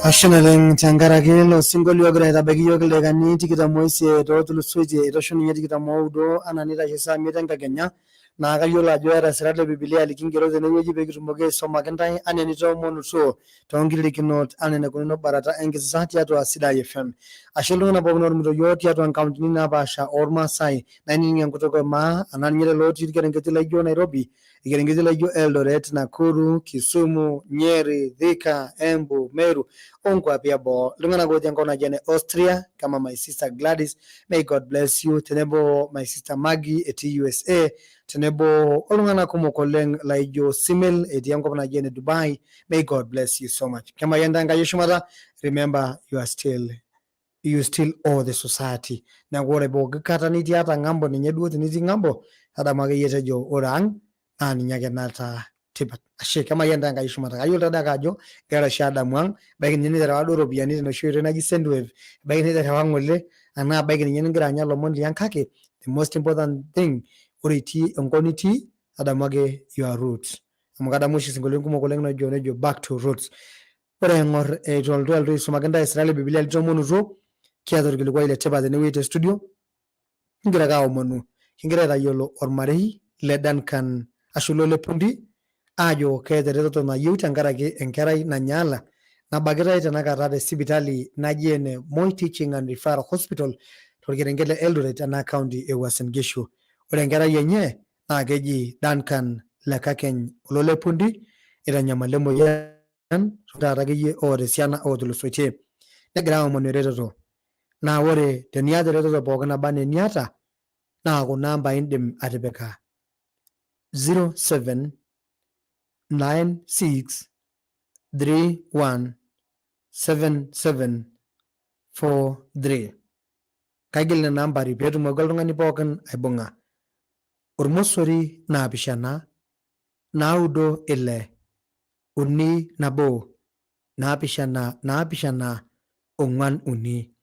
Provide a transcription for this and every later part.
Ashe naleng tenkaraki ilo sinkolio ogira aitabaiki iyiok ildaikani 28 ootulusoitie etosho ninye 29 anaa nitashe saa 5 enkakenya. Naa kayiolo ajo eeta isirat le Bibilia likingero tenewueji pee kitumoki aisumaki intae anaa enitoomonutuo toonkiririkinot anaa enaikununo barata enkisisa tiatua Sidai FM. Ashe iltung'anak pookin ootumito iyiook tiatua nkauntini naapaasha oormaasai nainining enkutuk e maa anaa ninye lelo otii irkerengeti laijo Nairobi, irkerengeti laijo Eldoret, Nakuru, Kisumu, Nyeri, Thika, Embu, Meru onkuapi eboo. Iltung'anak otii enkop naji ene Austria kama my sister Gladys, may God bless you, tenebo my sister Maggie etii USA, tenebo oltung'anak kumok oleng laijo Simil etii enkop naji ene Dubai, may God bless you so much. Kemayian taa Enkai eshumata, remember you still owe the society. Neeku ore pooki kata nitii ata ng'ambo ninye duo tenitii ng'ambo, tadamu akeyie tejo ore ang naa ninye ake naata tipat. Ashe, kemayian taa Enkai shumata. Kayiolo taa ake ajo kegira oshi adamu ang, ebaiki ninye niterewa duo iropiyiani tenoshi oitoi naji Sendwave, ebaiki niterewa ng'ole, anaa ebaiki ninye nigira anya ilomon liang kake the most important thing ore itii enkop nitii tadamu ake your roots. Amu kadamu oshi isinkolioitin kumok oleng nejo nejo back to roots. Ore aing'or eitu alotu alotu aisumaki intae isirali le Bibilia litoomonutuo, kiata orkilikuai le tipat tenewueji te studio, kigira ake aomonu, kigira aitayiolo ormarei le Duncan ashu Lole Pundi aajo keeta eretoto nayieu tenkaraki enkerai nanyaala nabakitae tenakata te sipitali naji ene Moi Teaching and Referral Hospital torkerenket le Eldoret ena county e Uasin Gishu. Ore enkerai enye naa keji Duncan Lekakeny Olole Pundi eitanyamala emoyian taata akeyie oota esiana ootulusoitie negira aomonu eretoto. Naa ore teniata eretoto pookin naba anaa eniata naa kuna amba indim atipika 0796317743. Kaigil nena ambari peetumoki oltung'ani pookin aibung'a. Ormosori naapishana, naudo ile, uni nabo, naapishana naapishana ong'uan uni.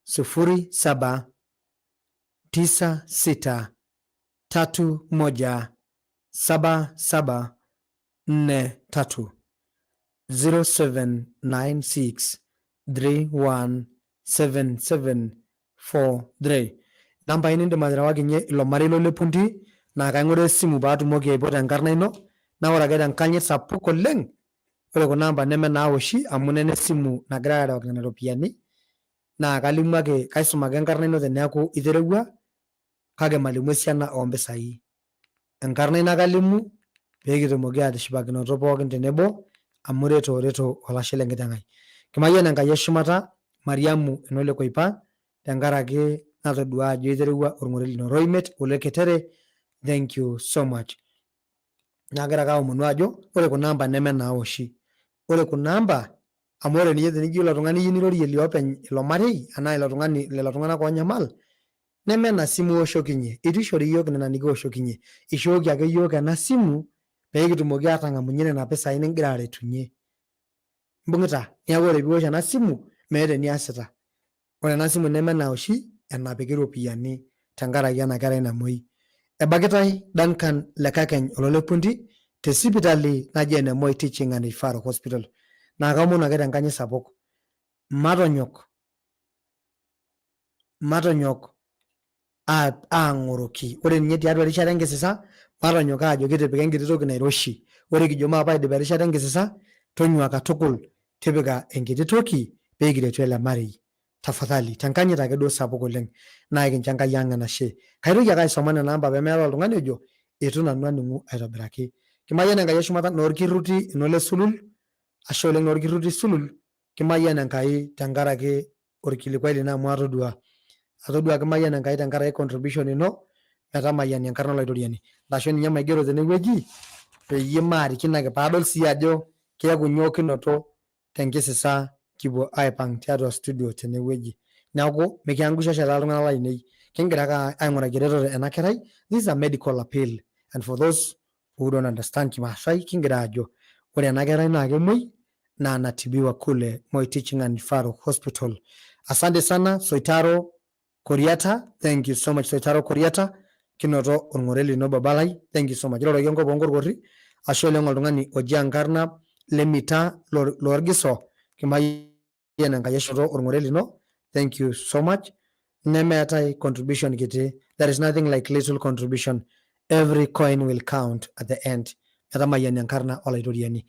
Sufuri saba, tisa sita, tatu moja, saba saba, nne tatu. 0796317743. Nambai nindim aterewakinye ilo marei lo Lepunti naa kaing'uraa esimu paatumoki aipoto enkarna ino naa ore ake tenkanyit sapuk oleng ore kuna amba neme naaoshi amu nena esimu nagirai arewaki nena ropiyiani naa kalimu ake kaisum ake enkarna ino teneeku iterewua kake malimu esiana oo mpisai. Enkarna ino ake alimu pee kitumoki aatishipakinoto pookin tenebo amu ireto reto olashe le nkiteng ai. Kimayian Enkai e shumata Mariamu eno Lekoipa tenkaraki natodua ajo iterewua olng'ore lino Roimet ole Ketere thank you so much. Nagira ake aomonu ajo ore kuna amba neme naaoshi. Ore kuna amba amu ore ninye tenijo ilo tung'ani iyieu nirorie liopeny ilo marei anaa ilo tung'ani lelo tung'anak oonyamal neme ena simu iwoshokinye, eitu eishori iyiook nena nikiwoshokinye, eishooki ake iyiook ena simu pee kitumoki aatang'amunye nena pisai nikigira aaretunye. Imbung'ita? Neeku ore piwosh ena simu meeta eniasita. Ore ena simu neme enaoshi enapiki iropiyiani tenkaraki ena kerai namuoi. Ebakitai Duncan Lekakeny Ololepunti te sipitali naji ene Moi Teaching and Referral Hospital. Naa kaomonu ake tenkanyit sapuk, matonyok matonyok aang'oroki. Ore ninye tiatua erishata enkisisa, matonyok aajo kitipika enkiti toki nairoshi. Ore kijo maape aidip erishata enkisisa, tonyua katukul tipika enkiti toki pee kiretu ele marei. Tafadhali, tenkanyit ake duo sapuk oleng naa ekincho Enkai ang enashe. Kaitoki ake aisoma nena amba pee meetae oltung'ani ojo eitu nanu aning'u aitobiraki. Kimayian Enkai eshumata noo Olkiruti ino le Sulul, ashe oleng noo Olkiruti Sulul, kimayian Enkai tenkaraki olkilikuai lino amu atodua. Atodua kimayian Enkai tenkaraki contribution ino metamayiani enkarna olaitoriani. Ntasho ninye maigero tenewueji peyie maarikino ake paadol sii ajo keaku nyoo kinoto tenkisisa kipuo aipang tiatua studio tenewueji. Neeku mikiangusha taa iltung'anak lainei. Kigira ake aing'uraki eretoto ena kerai. This is a medical appeal and for those who don't understand Kimaasai kigira ajo ore ena kerai naa kemuoi naa natibiwa kule Moi Teaching and Referral Hospital. Asante sana Soitaro Koriata, thank you so much Soitaro Koriata, kinoto olng'ore lino baba lai, thank you so much. Iroroki enkop oonkorkorri, ashe oleng oltung'ani oji Enkarna Lemita Lorgiso, kimayian Enkai eshoto olng'ore lino, thank you so much. Nemeetae contribution kiti, there is nothing like little contribution, every coin will count at the end. Metamayiani enkarna Olaitoriani.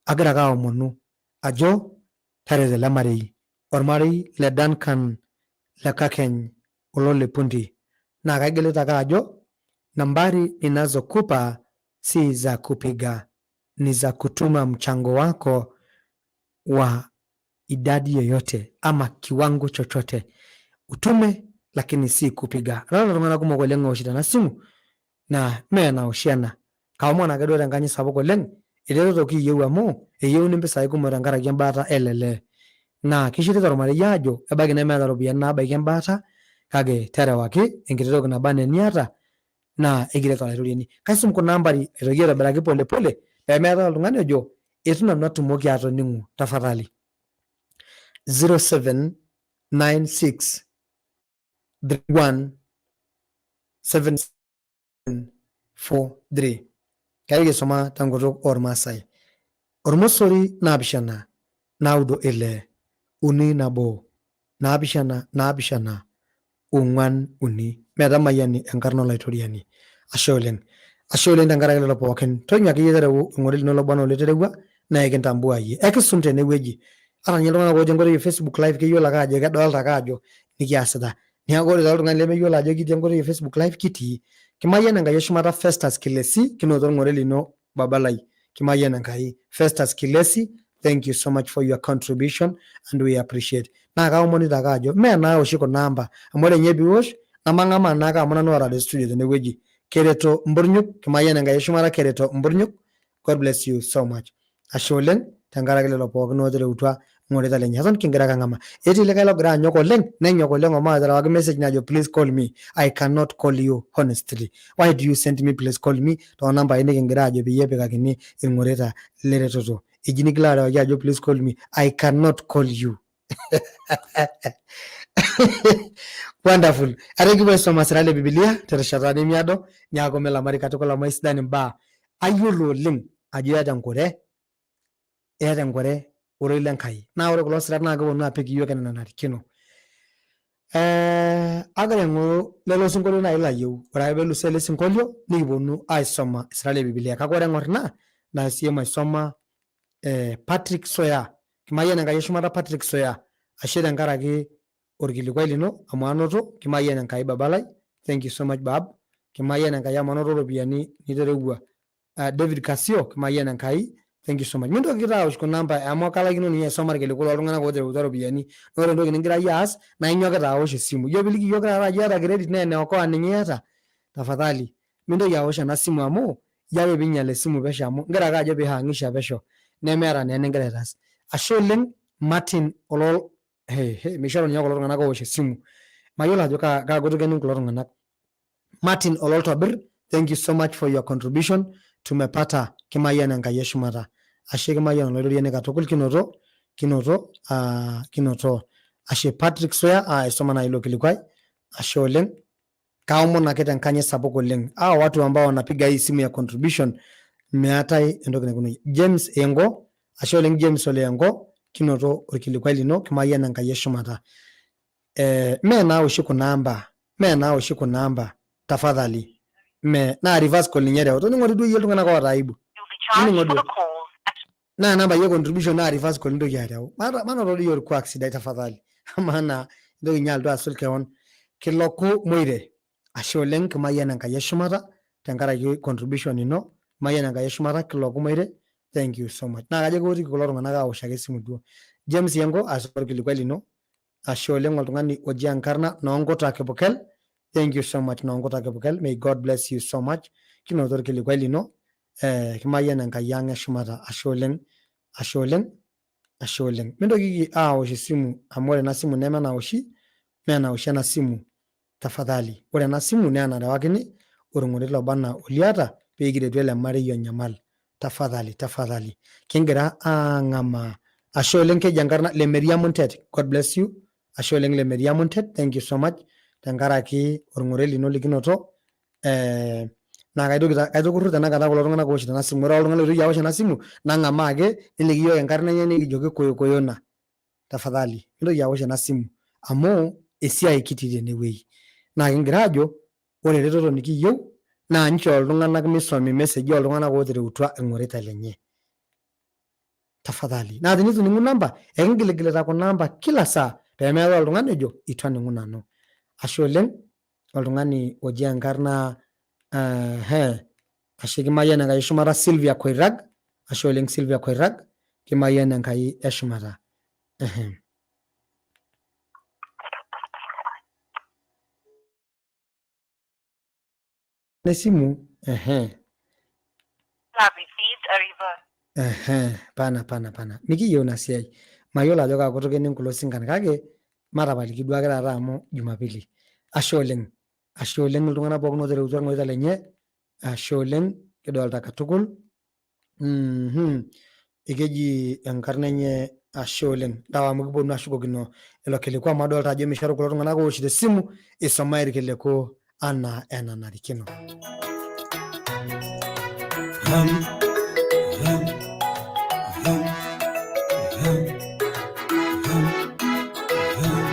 Agira ake aomonu ajo tareto ele marei, olmarei le Duncan le Kakeny olo le Punti. Naa kaigilita ake ajo nambari ninazokupa si za kupiga, ni za kutuma mchango wako wa idadi yoyote ama kiwango chochote utume lakini si kupiga. Adolta iltung'anak kumok oleng eoshito ena simu naa mee enaoshi ena. Kaomon ake duo tenkanyit sapuk oleng, eretoto kiiyieu amu eyieuni mpisai kumok tenkaraki embaata ele lee. Naa kishirita olmarei aajo ebaiki nemeeta iropiyiani naabaiki embaata kake terewaki enkiti toki naba anaa eniata naa ekiret Olaitoriani. Kaisum kuna ambari aitoki aitobiraki pole pole pee meetae oltung'ani ojo eitu nanu atumoki atoning'u tafadhali. 0796 31 7743. Kaitoki aisoma tenkutuk oormaasai. Ormosori naapishana naudo ile uni nabo naapishana naapishana ong'uan uni. Metamayiani enkarna Olaitoriani. Ashe oleng. Ashe oleng tenkaraki lelo pookin. Tonyua akeyie tereu olng'ore lino loba anaa oliterewua naa ekintambua iyie. Ekisum tenewueji. Ata ninye iltung'anak otii enkoitoi e Facebook live keyiolo ake ajo kedolta ake ajo nikiasita. Neeku ore taa oltung'ani lemeyiolo ajo kitii enkoitoi e Facebook live kitii. Kimayian Enkai eshumata Festus Kilesi kinoto olng'ore lino baba lai. Kimayian Enkai. Festus Kilesi, thank you so much for your contribution and we appreciate. Naa kaomonito ake ajo mee naoshi kuna amba amu ore ninye piwosh namang'amaa naake amu nanu oota te studio tenewueji. Kereto Mburnyuk, kimayian Enkai eshumata Kereto Mburnyuk. God bless you so much. Ashe oleng tenkaraki lelo pookin ootereutua Ng'orita lenye eton kigira ake ang'amaa. Etii likae logira anyok oleng nenyok oleng omaaterewaki message najo please call me. I cannot call you honestly. Why do you send me please call me too nambai nikigira ajo peyie epikakini ilng'oreta le retoto. Eji nikilo arewaki ajo please call me. I cannot call you. Wonderful. Ata ekipuo aisoma sira le Bibilia terishata nemiado, niaku milamari katukul amu aisidan imbaa. Ayiolo oleng ajo iyata enkure, iyata enkure ororei le Nkai. Naa ore kulo sirat naa keponu apik iyiook enanarikino. Agira aing'oru lelo sinkolio naaji layieu. Ore ake peelusoo ele sinkolio nikiponu aisoma isirat le Bibilia. Kake ore eng'or ina naa siye maisoma Patrick Soya. Kimayian Enkai eshumata Patrick Soya. Ashe tenkaraki orkilikuai lino amu anoto. Kimayian Enkai baba lai. Thank you so much bab. Kimayian Enkai amu anoto iropiyiani niterewua. David Kasio, kimayian Enkai. Thank you so much. Mintoki taa aosh kuna amba amu kalaikino ninye aisoma irkiliku loltung'anak ootereutua iropiyiani. Naa ore entoki nigira iyie aas naa inyokita aosh esimu. Ijo piliki iyiook taata ajo iyata credit naa ene Okoa ninye iyata. Tafadhali mintoki aosh ena simu amu ijo ake piinyal esimu pesho amu igira ake ajo piihang'isha pesho nemeeta naa eningira aitaas. Ashe oleng Martin olol he mishoru ninye kulo tung'anak oosh esimu. Mayiolo ajo kaa kutuk ening kulo tung'anak. Martin Ololtobir, thank you so much for your contribution. Tumepata kimayian Enkai eshumata. Ashe kimayian Olaitoriani katukul kinoto kinoto kinoto. Ashe Patrick Soya aisoma naaji ilo kilikuai. Ashe oleng. Kaomon ake tenkanyit sapuk oleng. Hawa watu ambao wanapiga hii simu ya contribution meetae entoki naikununyie. James Engo, ashe oleng James Ole Engo, kinoto orkilikuai lino, kimayian Enkai eshumata. Mee naoshi kuna amba, mee naoshi kuna amba, tafadhali. Mee, naa reverse call ninye ereu. Toning'o duo iyie iltung'anak oota aibu. Toning'o duo. Naa nambai e contribution naa reverse call intoki areu. Manoto doi orkuak sidai tafadhali. Amaa naa intoki ninye alotu asul kewon. Kiloku Moire, ashe oleng kimayian Enkai eshumata tenkaraki contribution ino. Mayian Enkai eshumata Kiloku Moire, thank you so much. Naa kajo keotiki kulo tung'anak aosh ake esimu duo. James Yengo, ashe orkilikuai lino. Ashe oleng oltung'ani oji enkarna Noonkuta Kipukel. Thank you so much Noonkuta Kipukel. May God bless you so much. Kinoto orkilikuai lino. Kimayian Enkai ang eshumata. Ashe oleng, ashe oleng, ashe oleng. Mintokiki aosh esimu amu ore ena simu neme enaoshi, mee enaoshi ena simu tafadhali. Ore ena simu naa enarewakini orng'oret loba anaa oliata pee kiretu ele marei onyamal. Tafadhali, tafadhali. Kingira aang'amaa. Ashe oleng keji enkarna Lemeriam Muntet. God bless you. Ashe oleng Lemeriam Muntet. Thank you so much tenkaraki orng'oret lino likinoto. Naa kaitoki kaitukurru tenakata kulo tung'anak ooshito ena simu. Ore oltung'ani oitoki aosh ena simu nang'amaa ake neliki iyiook enkarna enye nikijoki koyokoyona. Tafadhali mintoki aosh ena simu amu esiai kitii tenewueji. Naa kigira aajo ore eretoto nikiyieu naa nchoo iltung'anak misomi imeseji ooltung'anak ootereutua ilng'orita lenye. Tafadhali. Naa tenitu ining'u namba, ekingiligilita kuna amba kila saa pee meetae oltung'ani ojo eitu aning'u nanu. Ashe oleng oltung'ani oji enkarna ashe kimayian Enkai eshumata Sylvia Koirag, ashe oleng Sylvia Koirag, kimayian Enkai eshumata. Esimu pana pana pana mikiyieu ina siai mayiolo ajo kaa kutuk ening kulo sinkan kake matapaliki duake taata amu jumapili ashe oleng ashe oleng iltung'anak pookin ootereutua irmareita lenye ashe oleng kidolta katukul ekeji enkarna enye ashe oleng ntau amu kiponu ashukokino ilo kiliku amu adolta ajo mishoru kulo tung'anak ooshito esimu isomai irkiliku anaa enanarikino. Hum, hum, hum, hum, hum, hum, hum.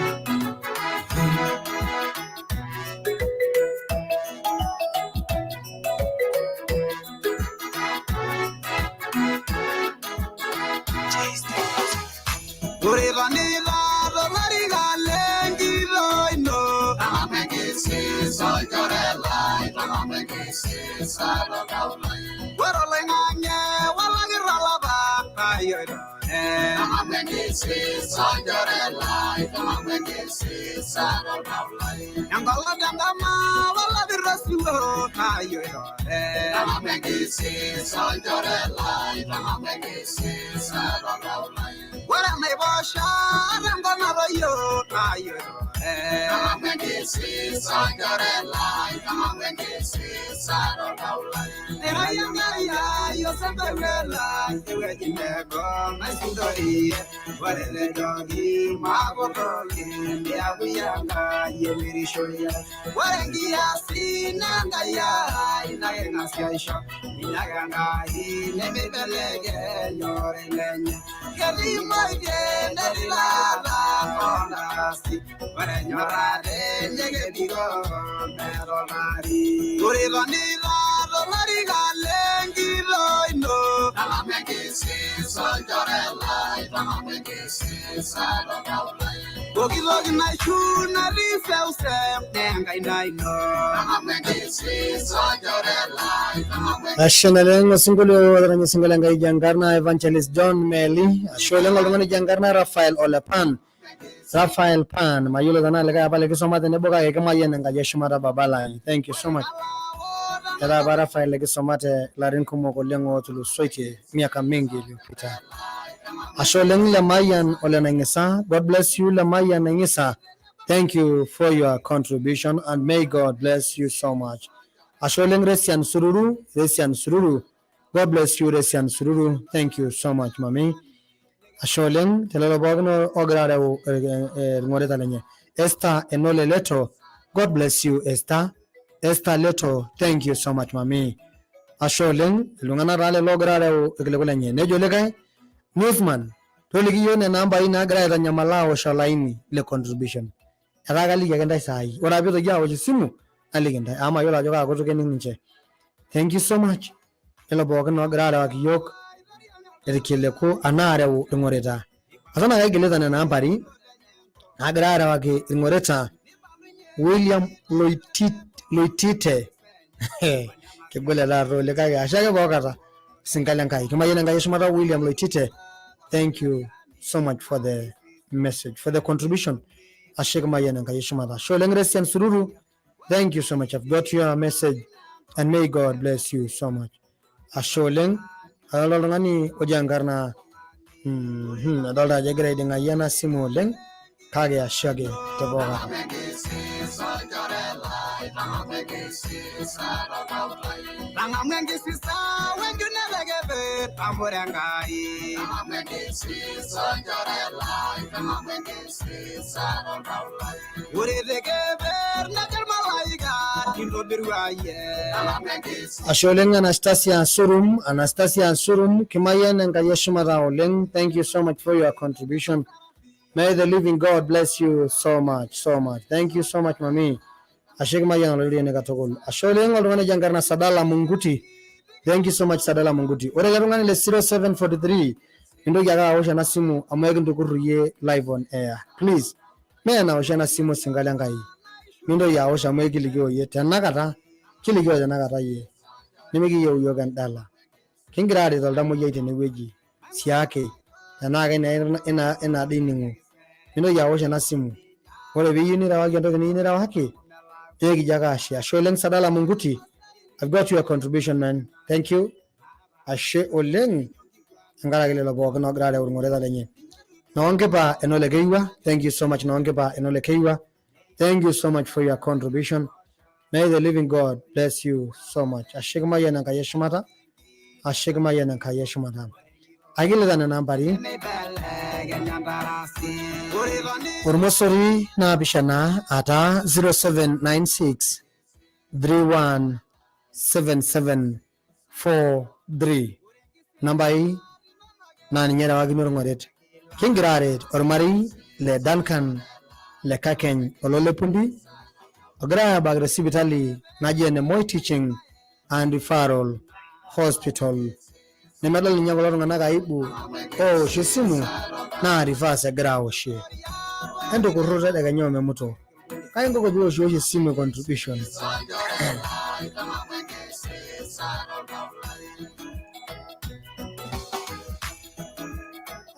Ore tanita tolarika lenkito ino. Ore oloing'ang'e walakita olapa ayoitore. Enkolong tendama walapita osiwuo ayoitore. Ore enaiposha. Ashe naleng osinkolio otaranya osinkolio Enkai enkarna Evangelist John Meli. Ashe oleng oltung'ani oji enkarna Raphael Olepan. Raphael Pan, mayiolo tenaa likae apa likisuma tenebo kake kimayian Enkai eshumata baba lai. Thank you so much. Etaa apa Raphael likisumate larin kumok oleng ootulusoitie, miaka mingi iliyopita. Ashe oleng Lemayian Ole Naing'isa. God bless you, Lemayian Naing'isa. Thank you for your contribution and may God bless you so much. Ashe oleng Resian Sururu, Resian Sururu. God bless you, Resian Sururu. Thank you so much, mami. Ashe oleng telelo pookin ogira areu ilng'oreta lenye. Esther Enole Leto. God bless you, Esther. Esther Leto, thank you so much, mami. Ashe oleng iltung'anak taa lelo ogira areu irkiliku lenye. Nejo likae Newsman, toliki iyiok nena ambai naagira aitanyamal awosh olaini le contribution. Etaa kaliki ake ntae saai. Ore ake piitoki awosh esimu naliki ntae amu mayiolo ajo kaa kutuk ening ninche. Thank you so much lelo pookin oogira arewaki iyiok irkiliku anaa areu ing'orita. Eton ake aigilita nena ambari naagira arewaki ing'orita William Loitite. Kegol ele arra oleng kake ashe ake pooki kata. Sinka le Nkai. Kimayian Enkai eshumata William Loitite. Thank you so much for the message, for the contribution. Ashe kimayian Enkai eshumata. Ashe oleng Resian Sururu. Thank you so much. I've got your message and may God bless you so much. Ashe oleng. Adolta oltung'ani oji enkarna adolta ajo egira aiding'ayie ena simu oleng kake ashe ake te pooki kata. Tang'amu enkisisa wenjune lekeper amore Enkai. Ore tekeper nejo irmalaika kintobirua iyie. Ashe oleng Anastasia Surum, Anastasia Surum, kimayian Enkai eshumata oleng. Thank you so much for your contribution. May the living God bless you so much, so much. Thank you so much, mami. Ashe kimayian olorere katukul. Ashe oleng oltung'ani oji enkarna Sadala Munguti. Thank you so much, Sadala Munguti. Ore ele tung'ani le 0743 mintoki ake awosh ena simu amu ekintukurru iyie live on air. Please, mee enawosh ena simu osinka le Nkai. Mintoki awosh amu ekilikio iyie tenakata, kilikio tenakata iyie. Nimikiyieu iyiook endala. Kingira aaret oltamoyiai tenewueji siake tenaa keina ina ade ining'o. Mintoki awosh ena simu. Ore piiyieu nirewaki entoki niyieu nirewaki, ekijo ake ashe. Ashe oleng Sadala Munguti. I've got your contribution man. Thank you. Ashe oleng tenkaraki lelo pookin oogira areu ilng'oreta lenye. Noonkipa Enole Keiwa. Thank you so much Noonkipa Enole Keiwa. Thank you so much for your contribution. May the living God bless you so much. Ashe kimayian Enkai eshumata. Ashe kimayian Enkai eshumata. Aikilita nena ambari Neibelekenya ntarasi. Ore tonita ormosori naapishana ataa 0796 317743 nambai naa ninye erewakini orng'oret. Kingira aaret ormarei le Duncan le Kakeny ololepundi ogirai aabak te sipitali naji ene Moi Teaching and Referral Hospital. Nemedol ninye kulo tung'anak aibu oowosh esimu naa reverse egira awoshie. Entukurru tedekenya omemuto. Kai inkoko piwoshiosh esimu e contribution?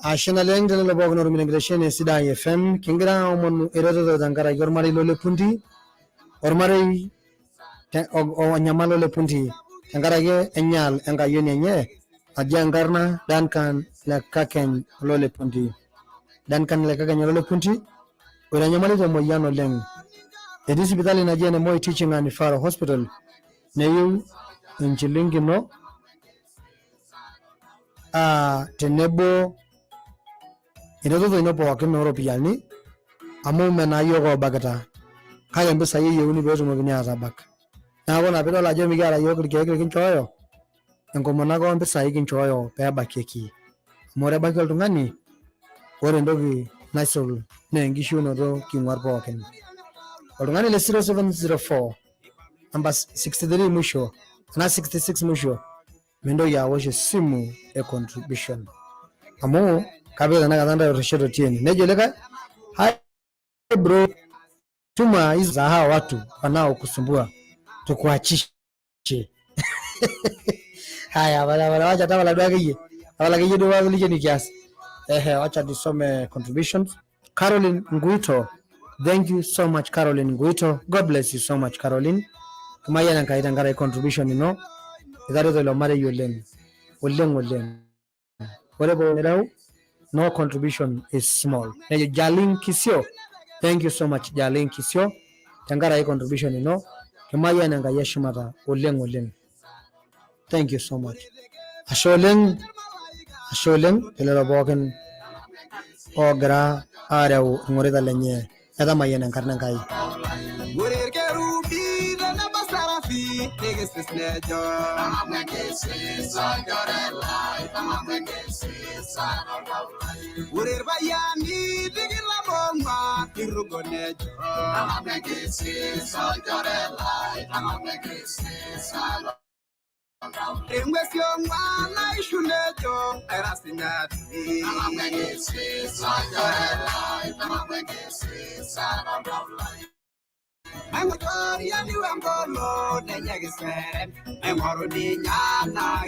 Ashe naleng telelo pookin otumito enkitesheni e Sidai FM. Kingira aomonu eretoto tenkaraki ormarei lolepunti, ormarei onyamal olepunti tenkaraki enyaal enkayioni enye naji enkarna Duncan Lekakeny Lolepunti. Duncan Lekakeny ole Punti oitanyamalita emoyian oleng. Etii sipitali naji ene Moi Teaching and Referral Hospital neyieu enchilingi ino tenebo eretoto ino pookin ooropiyiani amu mme naa iyiook oobakita kake mpisai eyieuni pee etumokini aatabak. Neeku ina piidol ajo mikiata iyiook irkeek likinchooyo, enkomono ake oompisai kinchooyo pee ebakieki. Amu ore ebaki oltung'ani, ore entoki naisul naa enkishiunoto king'uar pookin. Oltung'ani le 0704 namba 63 musho anaa 66 musho mintoki awosh esimu e contribution amu kapik tenakata ntae oreshet otii ene. Nejo likae, hi bro, tuma hizo za hawa watu wanaokusumbua tukuachishe. Haya, wala wala, wacha tapala duo akeyie, tapala akeyie duo paakiliki kiasi. Ehe, wacha tusome contributions. Caroline Nguito, thank you so much Caroline Nguito. God bless you so much Caroline. Kimayian Enkai tenkaraki contribution ino. Etareto ilo marei oleng. Oleng oleng. Ore pookin nireu, no contribution is small. Nejo Jalin Kisio, thank you so much Jalin Kisio tenkaraki contribution ino. Kimayian Enkai eshumata oleng oleng. Thank you so much. Ashe oleng, ashe oleng telelo pookin oogira aareu ilng'orita lenye. Etamayiana enkarna Enkai. Ore ilkerubi tenebo serafi nikisis nejo Ore irpayiani tikitam oong'uan nirugo nejo Eng'uesi ong'uan naishu nejo aira sinyati Maing'oriani wengolon enye kiserem Maing'oru ninye anaa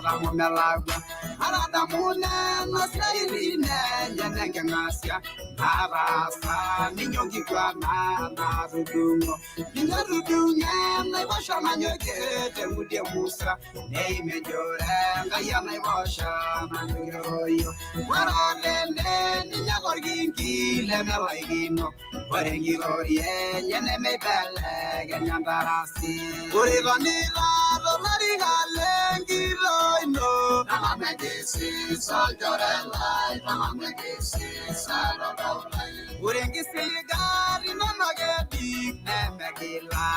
amu melakua Atadamu nena siaitin enye nenking'asia Nataasa ninye onkiguana natudung'o Ninye otudung'o enaiposha nanyokie teng'udi e Musa Neim enjore Enkai enaiposha nanyokie toyio Ore olene ninye ake orkingi lemelaikino Ore enkitoria enye nemeibelekenya ntarasi Ore itonita tolorika lenkitoo ino Ore nkisiligat inonok ebik nemegila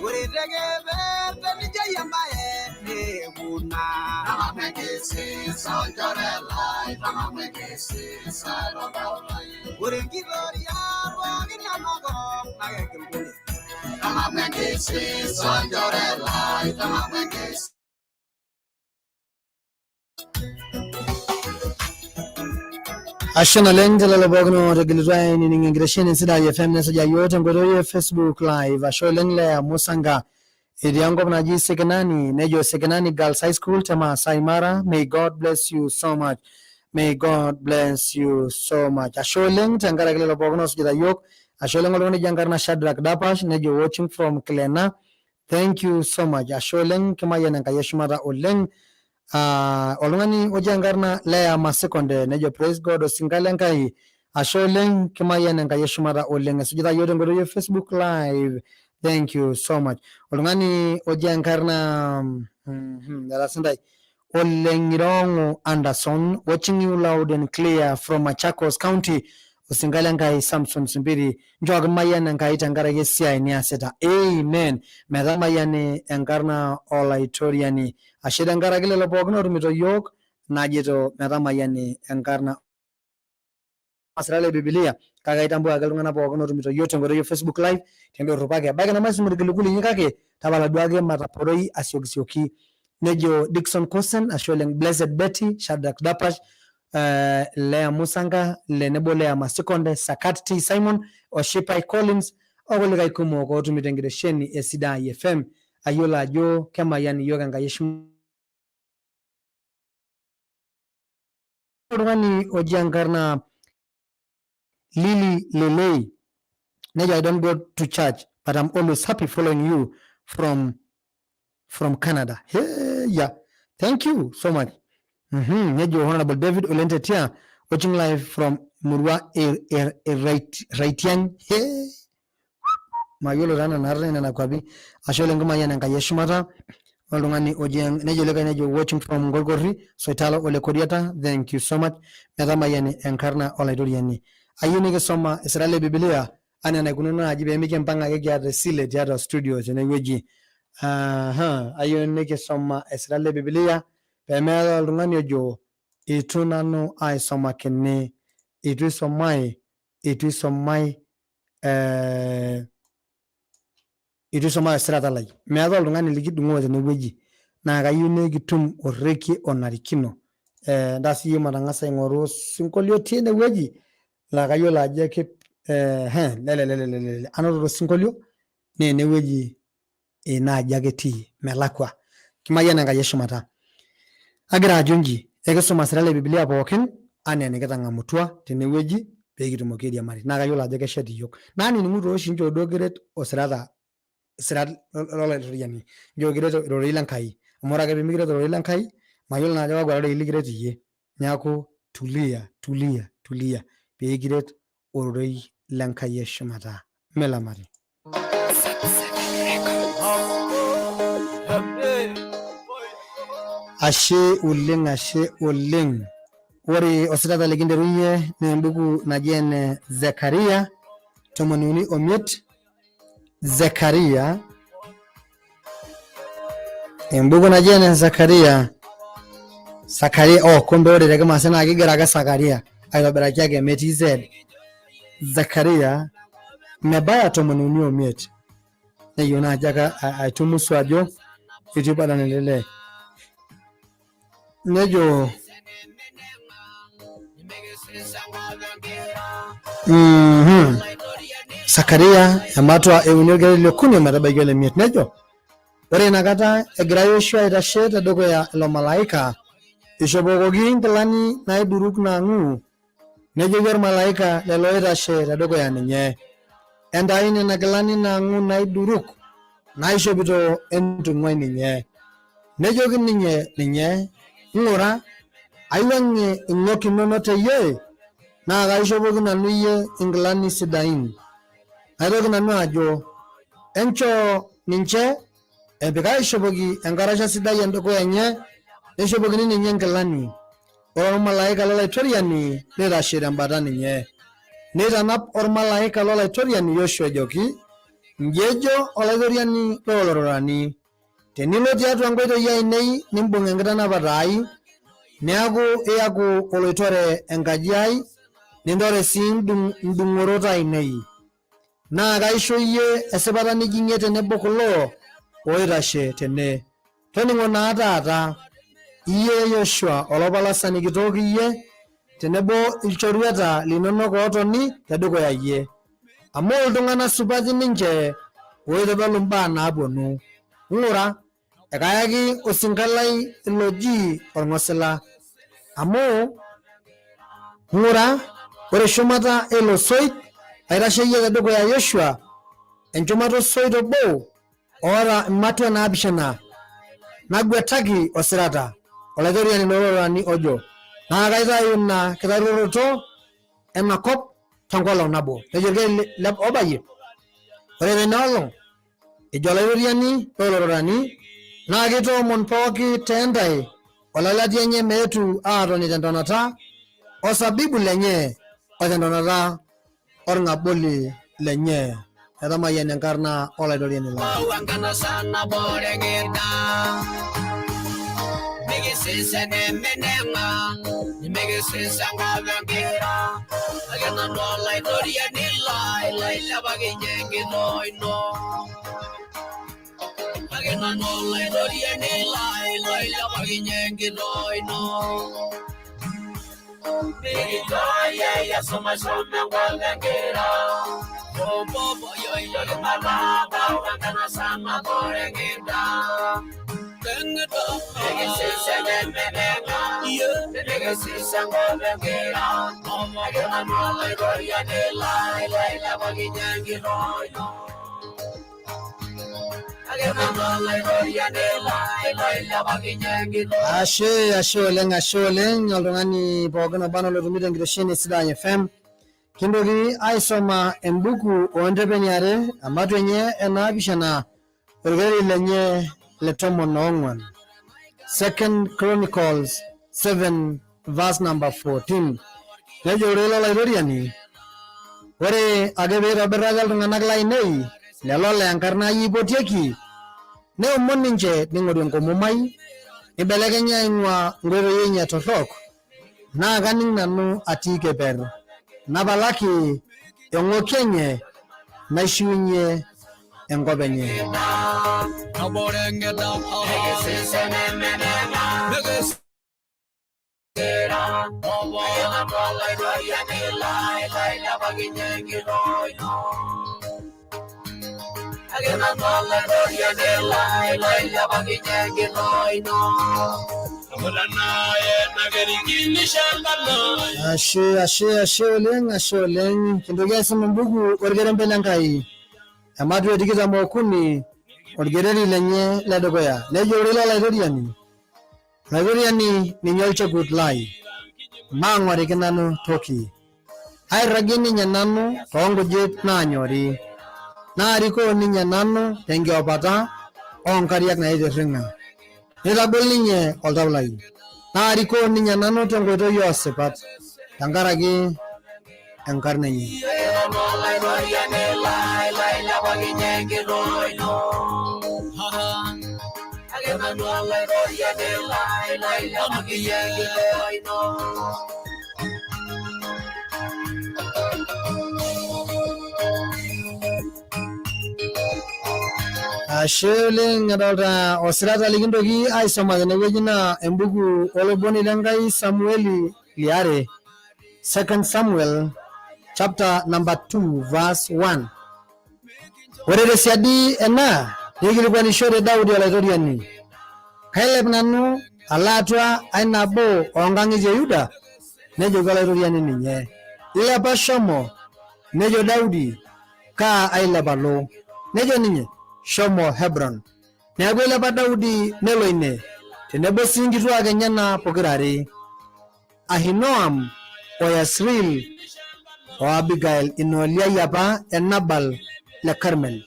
Ore tekeper tenijoyie embae nekuna Ore enkitoria pookin enakop naa kegil kulie. Ashe naleng te lelo pookin ootegelutua ainining enkitesheni sidai FM nesuj iyiook tenkoitoi e Facebook live. Ashe oleng Lea Musanga etii enkop naji Sekenani nejo Sekenani Girls High School te Maasai Mara. May God bless you so much. May God bless you so much. Ashe oleng tenkaraki lelo pookin oosujita iyiook. Ashe oleng oltung'ani oji enkarna Shadrack Dapash nejo watching from Klena. Thank you so much. Ashe oleng kimayian Enkai eshumata oleng. Oltung'ani oji enkarna Lea Masikonde nejo praise God osinka le Nkai. Ashe oleng kimayian Enkai eshumata oleng. Esujita iyiook tenkoitoi e Facebook live. Thank you so much. Oltung'ani oji enkarna etasintai Oleng'irongo Anderson watching you loud and clear from Machakos County. Osinka le Nkai Samson Simbiri nchooki mayian Enkai tenkaraki esiai niasita. Amen. Metamayiani enkarna Olaitoriani. Ashe tenkaraki lelo pookin ootumito iyiook najito metamayiani enkarna asirak le Bibilia kake aitambua ake iltung'anak pookin ootumito iyiook tenkoitoi e Facebook live tendorropo ake. Ebaiki nemaisum irkiliku linyi kake tapala duake mataporoi asiokisioki. Nejo Dickson Kosen ashe oleng Blessed Betty, Shadrack Dapash, Lea Musanga, lenebo Lea Masikonde, Sakat T Simon, Oshipai Collins okulikae kumok ootumito enkitesheni e Sidai FM. Ayiolo ajo kemayian iyiook Enkai eshumata. Oltung'ani oji enkarna Lily Lelei nejo I don't go to church but I'm always happy following you from Canada. Hey! Yeah, thank you so much. Nejo Honorable David Olentetia watching live from Murua Raitiang. Hey. Mayiolo taa nena arna nena kwapi. Ashe oleng kimayian Enkai eshumata oltung'ani oji nejo likae nejo watching from Nkorkorri Soitalo Ole Koriata. Thank you so much. Metamayiani enkarna olaitoriani. Ayieu nikisoma isirat le Biblia anaa enaikununo naaji pee mikimpang ake kiata esile tiatua studio tenewueji. Aha, ayieu nikisoma isirat le Biblia pee meetae oltung'ani ojo eitu nanu aisomakini, eitu isomai, eitu isomai eh, eitu isomai osirata lai. Meetae oltung'ani likidung'oo tenewueji naa kayieu nikitum orrekie onarikino. Eh, ntaas iyie matang'asa aing'oru osinkolio otii enewueji laa kayiolo ajo eh, lele lele lele anoto osinkolio naa enewueji ina aji ake etii melakua. Kimayian Enkai eshumata. Agira ajo inji, ekisuma isirat le Biblia pookin anaa enikitang'amutua tenewueji pee kitumoki airiamari. Naa kayiolo ajo keshet iyiook. Naa nining'u too oshi nchoo duo kiret osirata isirat lolaitoriani. Nchoo kiret irorei le Nkai. Amu ore ake pee mikiret ororei le Nkai, mayiolo naa ajo kakwa rorei likiret iyie. Neeku tulia, tulia, tulia pee kiret ororei le Nkai eshumata. Milamari. Ashe oleng, ashe oleng. Ore osirata likinterunye naa embuku naji ene Zekaria 35. Zekaria, embuku naji ene Zakaria. Zakaria, oh, kumbe ore te kimaasai naa kigero ake Zakaria aitobiraki ake metii Z. Zakaria mebaya 35. Neyieu naaji ake aitumusu ajo etii badala lele. Nejo Sakaria ematua euni orkereri le okuni ometabaiki ole miet nejo ore inakata egira Yoshua aitashe tedukuya ilo malaika ishopokoki nkilani naiduruk naang'u nejoki ormalaika lelo oitashe tedukuya ninye entayu nena kilani naang'u naiduruk naishopito entung'uai ninye. Nejoki ninye ninye, Ing'ura, aiwuang'ie ing'ok inono teyie, naa kaishopoki nanu iyie inkilani sidain. Naitoki nanu ajo, Enchoo ninche epik aishopoki enkarasha sidai endukuya enye, neishopokini ninye inkilani. Ore ormalaika lolaitoriani neitashe tembata ninye. Neitanap ormalaika lolaitoriani Yoshua ejoki, Inji ejo olaitoriani loolororani, Tenilo tiatua nkoitoi ainei nimbung enkitanapata ai, neaku iyaku oloitore enkaji ai, nintore sii ndung'orot ainei. Naa kaisho iyie esipata nijing'ie tenebo kulo oitashe tene. Toning'o naa taata, iyie Yoshua olapalasani kitok iyie, tenebo ilchorueta linonok ootoni tedukuya iyie. Amu iltung'ana supati ninche oitodolu imbaa naapuonu. Ing'ura, ekayaki osinka lai loji olng'osila. Amu ing'ura, ore shumata eilo soit aitasheyie tedukuya Yoshua enchumata osoit obo oota imatua naapishana naguetaki osirata olaitoriani loolororani ojo, naa kaitayu ina kitaruoroto ena kop tenkolong nabo. Nejo orkereri obayie, ore teina olong ejo olaitoriani loolororani naa keitoomon pooki tee ntae olelatia enye meetu aatoni tentonata osabibu lenye o tentonata orng'aboli lenye. Etamayiana enkarna olaitoriani lang. Ashe, ashe oleng, ashe oleng, oltung'ani pookin oba anaa olotumito enkitesheni e Sidai FM. Kintoki aisoma embuku oontepeni are ematua enye enaapishana orkereri lenye le 14. Second Chronicles 7 verse number 14. Nejo ororei lolaitoriani, ore ake pee eitobiraki iltung'anak lainei lelo laa enkarna ai eipotieki, neomon ninche neing'oru enkomom ai, neibelekenya aing'uaa nkoitoi enye torrok, naa kaning nanu atii keper, napalaki eng'oki enye, naishiunye enkop enye. Ashe, ashe, ashe oleng, ashe oleng. Kintoki aisum embuku orkerembe le Nkai ematua e 23 orkereri lenye ledukuya. Nejo ororei lolaitoriani, Olaitoriani ninye olchekut lai, maang'oriki nanu toki. Airragie ninye nanu toonkujit naanyori, naarikoo ninye nanu tenkiopata oonkariak naitirring'a. Neitagol ninye oltau lai, naarikoo ninye nanu tenkoitoi oosipat tenkaraki enkarna enye. Ashe oleng adolta osirata likintoki aisoma tenewueji naa embuku oloboni le Nkai Samueli liare, Second Samuel chapter number 2 verse 1. Ore tesiadi ena neikilikuanishore Daudi olaitoriani, kailep nanu alo atua ai nabo oonkang'itie e Yuda? Nejoki olaitoriani ninye, ilepa shomo. Nejo Daudi, kaa ailep alo? Nejo ninye, shomo Hebron. Neaku eilepa Daudi nelo ine, tenebo sii nkituak enyena pokira are, Ahinoam o Yesreel o Abigail ina oliai apa e Nabal le Karmel.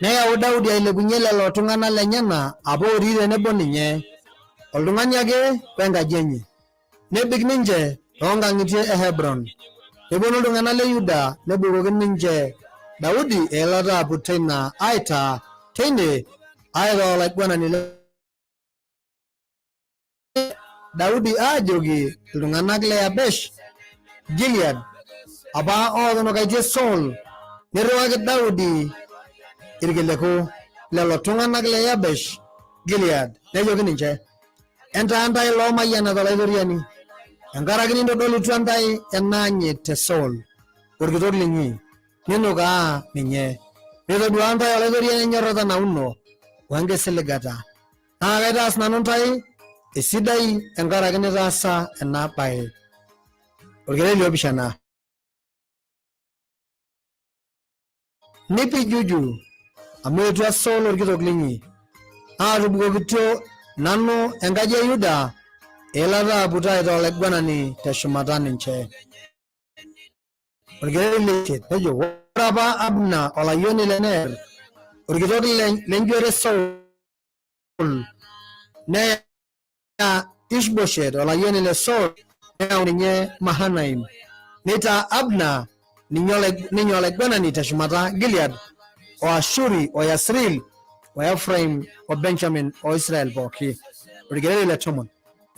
Neyau Daudi ailepunye lelo tung'ana lenyena apa otii tenebo ninye, oltung'ani ake wenkaji enye. Nebik ninche toonkang'itie e Hebron. Nepuonu iltung'ana le Yuda nebukoki ninche Daudi eilata aput teina aitaa teine aitaa olaiguanani le Daudi aajoki iltung'anak le Yabesh Gilead apa ootunukaitie Saul, nirriwaki Daudi irkiliku lelo tung'anak le Yabesh Gilead nejoki ninche, Entaa ntae loomayianat Olaitoriani, tenkaraki nintodolutua ntae enaanyit te Saul orkitok linyi, ninukaa ninye. Nitoduaa ntae Olaitoriani enyorrata nauno o enkisiligata. Naa kaitaas nanu ntae esidai enkaraki nitaasa ena bae. Orkereri liopishana. Nipijuju amu etua Saul orkitok linyi. Naatubukokitio nanu enkaji e Yuda eilata aput aitaa olaiguanani teshumata ninche. Orkereri leisiet nejo ore apa Abner olayioni le Ner orkitok lenjuare Saul neya Ishboshet olayioni le Saul neyau ninye Mahanaim neitaa Abner ninye olaiguanani teshumata Gilead o Ashuri o Yasril o Efraim o Benjamin o Israel pooki. Orkereri le 10.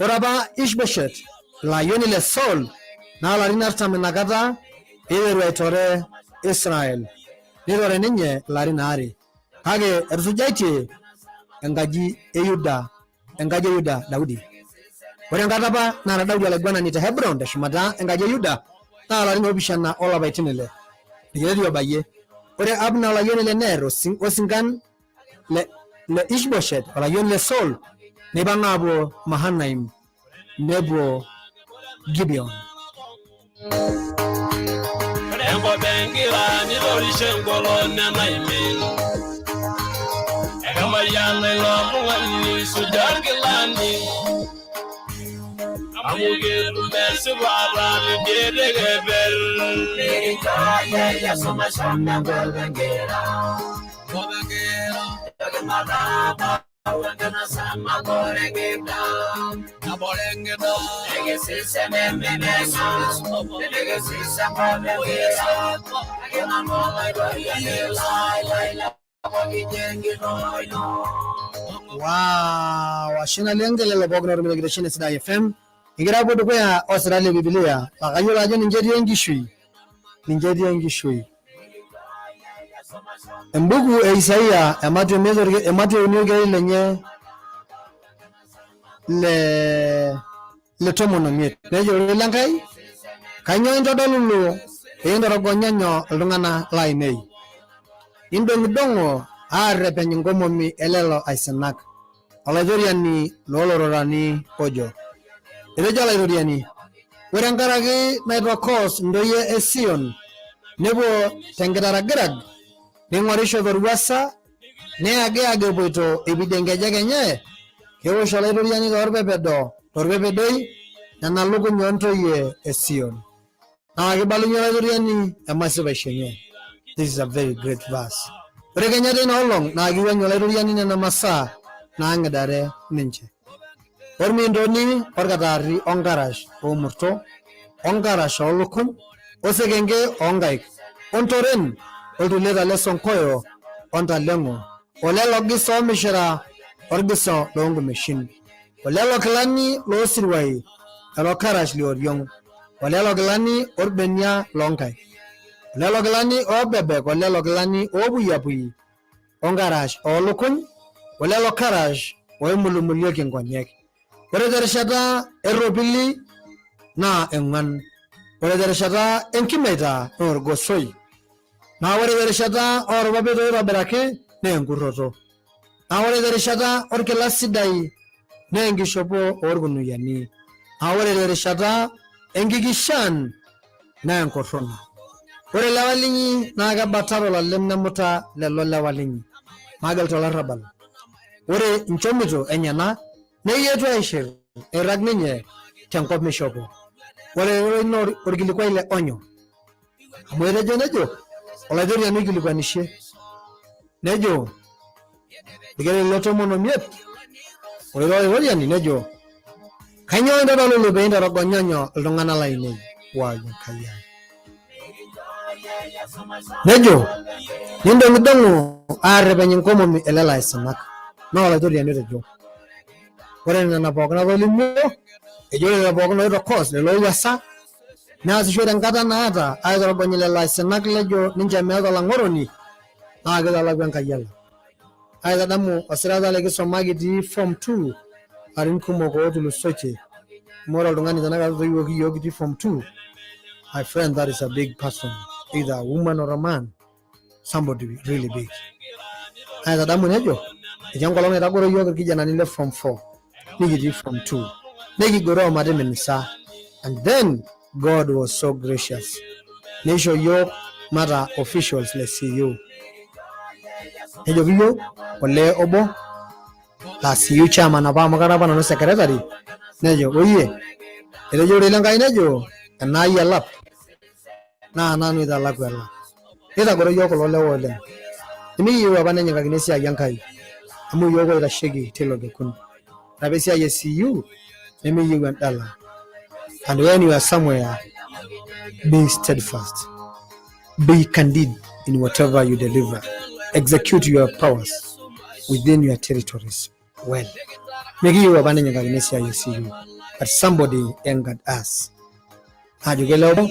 Ore apa Ishboshet ilo ayioni le Saul naa larin 40 inakata peiteru aitore Israel. Neitore ninye ilarin aare. Kake etusujaitie enkaji e Yuda enkaji e Yuda Daudi. Ore enkata apa naata Daudi olaiguanani te Hebron teshumata enkaji e Yuda naa ilarin oopishana olapaitin ile. Orkereri obayie. Ore Abner olayioni le Ner osinkan le, le Ishboshet olayioni le Saul neipang'a aapuo Mahanaim nepuo Gibeon. Ore enkop engira nitorishe enkolong enaimin. Emayiana ilo tung'ani suja nkilani amu ketum esipata tidie tekeper. Wow, ashe naleng telelo pookin otumito enkitesheni e Sidai FM. Kigira apuo dukuya osirat le Bibilia laa kayiolo ajo ninche etii enkishui, ninche etii enkishui. Embuku e Isaia ematua emiet ematua uni orkereri lenye le le tomon omiet. Nejo ororei le Nkai, kainyoo intodolulu pee intorogonyonyo iltung'anak lainei? Indong'idong'o aarrepeny inkomomi elelo aisinak. Olaitoriani loolororani ojo. Etejo Olaitoriani, Ore enkaraki naitokos intoyie e Sion, nepuo tenkitaragrag, neing'orisho torwuasa, neyagiyag epuoito eipidia nkejek enye, keosh Olaitoriani toorpepedo torpepedoi nena lukuny oo ntoyie e Sion. Naa kibalunye Olaitoriani emasipaisho enye. This is a very great verse. Ore kenya teina olong naa kiwuang'ie Olaitoriani nena masaa naang'idare ninche. Ormiintoni, orkataarri, onkarash oomurto, onkarash oolukuny, osekenke oonkaik, ontoren, oltuleta le sonkoyo, ontaleng'o, olelo gisa oomishira, orgisa loonkumeshin, olelo kilani loosiruai, lelo karash lioriong, olelo kilani orbenia loonkaik, olelo kilani oobebek, olelo kilani oopuyiapuyi, onkarash oolukuny, olelo karash oimulumulieki nkonyek. Ore terishata erropili naa eng'uan, ore terishata enkimeita naa orgosoi, naa ore terishata oorpapit oitobiraki naa enkurroto, naa ore terishata orkila sidai naa enkishopo oorkunuyiani, naa ore terishata enkikishan naa enkorrona. Ore lewa linyi naa kebata tolalem nemuta lelo lewa linyi magil tolarrabal. Ore nchomito enyena neyietu aishir eirrag ninye tenkop mishopo. Ore ororei naa orkilikuai le onyo amu etejo nejo Olaitoriani oikilikuanishe nejo orkereri le tomon omiet ore Olaitoriani nejo Kainyoo intodolulu pee intorogonyonyo iltung'anak lainei? Wai Enkai ai. Nejo, nindong'idong'o aarrepeny inkomomi elelo aisinak. Naa Olaitoriani otejo. Ore nena pookin natolimuo, ejo ore lelo pookin oitokos, lelo oowuasa, neasisho tenkata naata aitorogony lelo aisinak lejo ninche meeta olang'oroni, naa keitalakua Enkai elak. Aitadamu osirata likisuma kitii form 2 larin kumok ootulusoitie. Amu ore oltung'ani tenakata otoiwuoki iyiook kitii form 2, my friend that is a big person, either a woman or a man, somebody really big. Naitadamu nejo, etii enkolong naitagoro iyiook irkijanani le form 4 nikitii form 2 nikigoroo omatimina and then God was so gracious neisho iyiook mataa officials le CU. Nejoki iyiook olee obo laa CU chairman apa amu kara apa nanu secretary nejo oyie etejo ororei le Nkai nejo enaai elap naa nanu aitalaku elap. Nitagoro iyiook kulo lewa oleng. Nimikiyieu apa nenyikakini esiai Enkai amu iyiook oitasheki tilo kekun. Ore apa esiai e CU nemiyieu endala. And when you are somewhere, be steadfast. Be candid in whatever you deliver. Execute your powers within your territories well. Mikiyieu apa nenyikakini esiai e CU, but somebody angered us. Ajoki ele obo,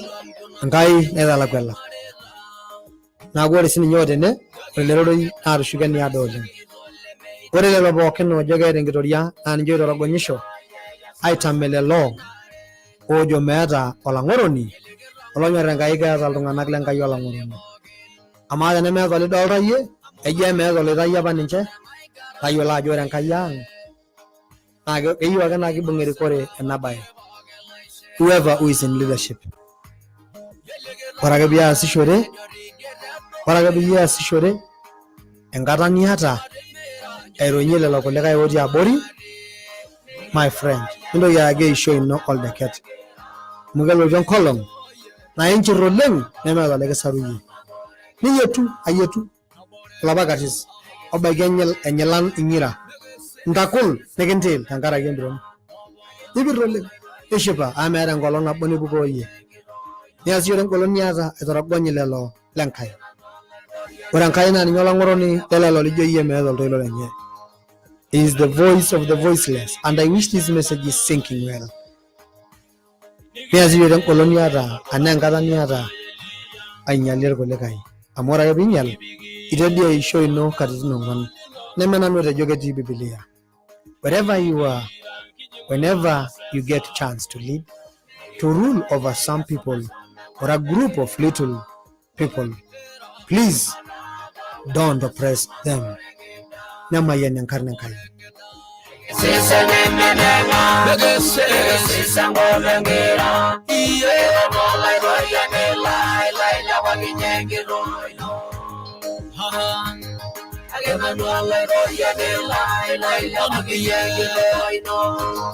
Enkai naitalaku elak. Neeku ore sininye otene, ore ele rorei naa tushuko eniado oleng. Ore lelo pookin oojo keeta enkitoria naa ninche oitorogonyisho aitame lelo oojo meeta olang'oroni, olonyor Enkai keeta iltung'anak le Nkai olang'oroni. Amaa tenemeeta olidolta iyie, eji emeeta oloitayio apa ninche? Tayiolo ajo ore Enkai ang naa keyieu ake naa kibung erikore ena bae. Whoever who is in leadership. Ore ake piasishore, ore ake peyie iasishore enkata niata. Aironyie lelo kulikae otii abori, my friend, nintoki ayaki eishoi ino oldeket. Amu kelotu enkolong naa inchir oleng nemeeta olikisaruyie. Niyietu ayietu olapa karsis obaiki enyilan ing'ira ntakul nikintiil tenkaraki empiron. Ipir oleng nishipa amu meeta enkolong nabo nipukoo iyie. Niasishore engolon niata aitorogony lelo le Nkai. Ore Enkai naa ninye olang'oroni le lelo lijo iyie meeta oltoilo lenye. He is the voice of the voiceless and I wish this message is sinking well. Niasishore engolon niata anaa enkata niata ainyalie irkulikae. Amu ore ake piinyal, itedia eishoi ino katitin ong'wan. Neme nanu otejo ketii Bibilia. Wherever you are, whenever you get chance to lead, to rule over some people or a group of little people, please don't oppress them. Nemayian enkarna Enkai.